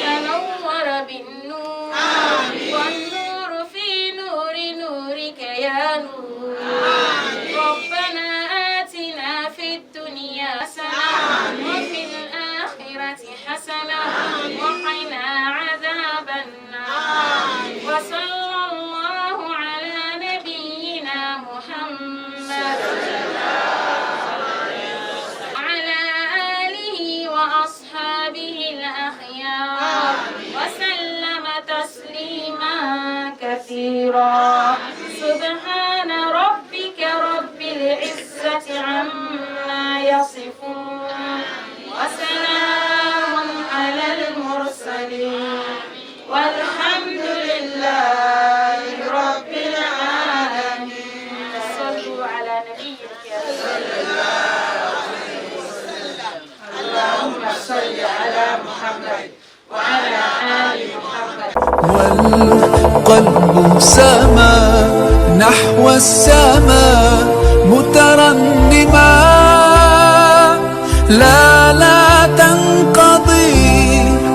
تنور بالنور والنور في نور نورك يا نور ربنا آتنا في الدنيا حسنة وفي الآخرة حسنة وقنا عذاب النار وصلى الله على نبينا محمد وعلى آله وأصحابه الأخيار وسلم تسليما كثيرا سبحان ربك رب العزة عما يصفون وسلام على المرسلين والحمد لله رب العالمين صلوا على نبي الكريم اللهم صل على محمد وعلى آل محمد والقلب سما نحو السماء مترنما لا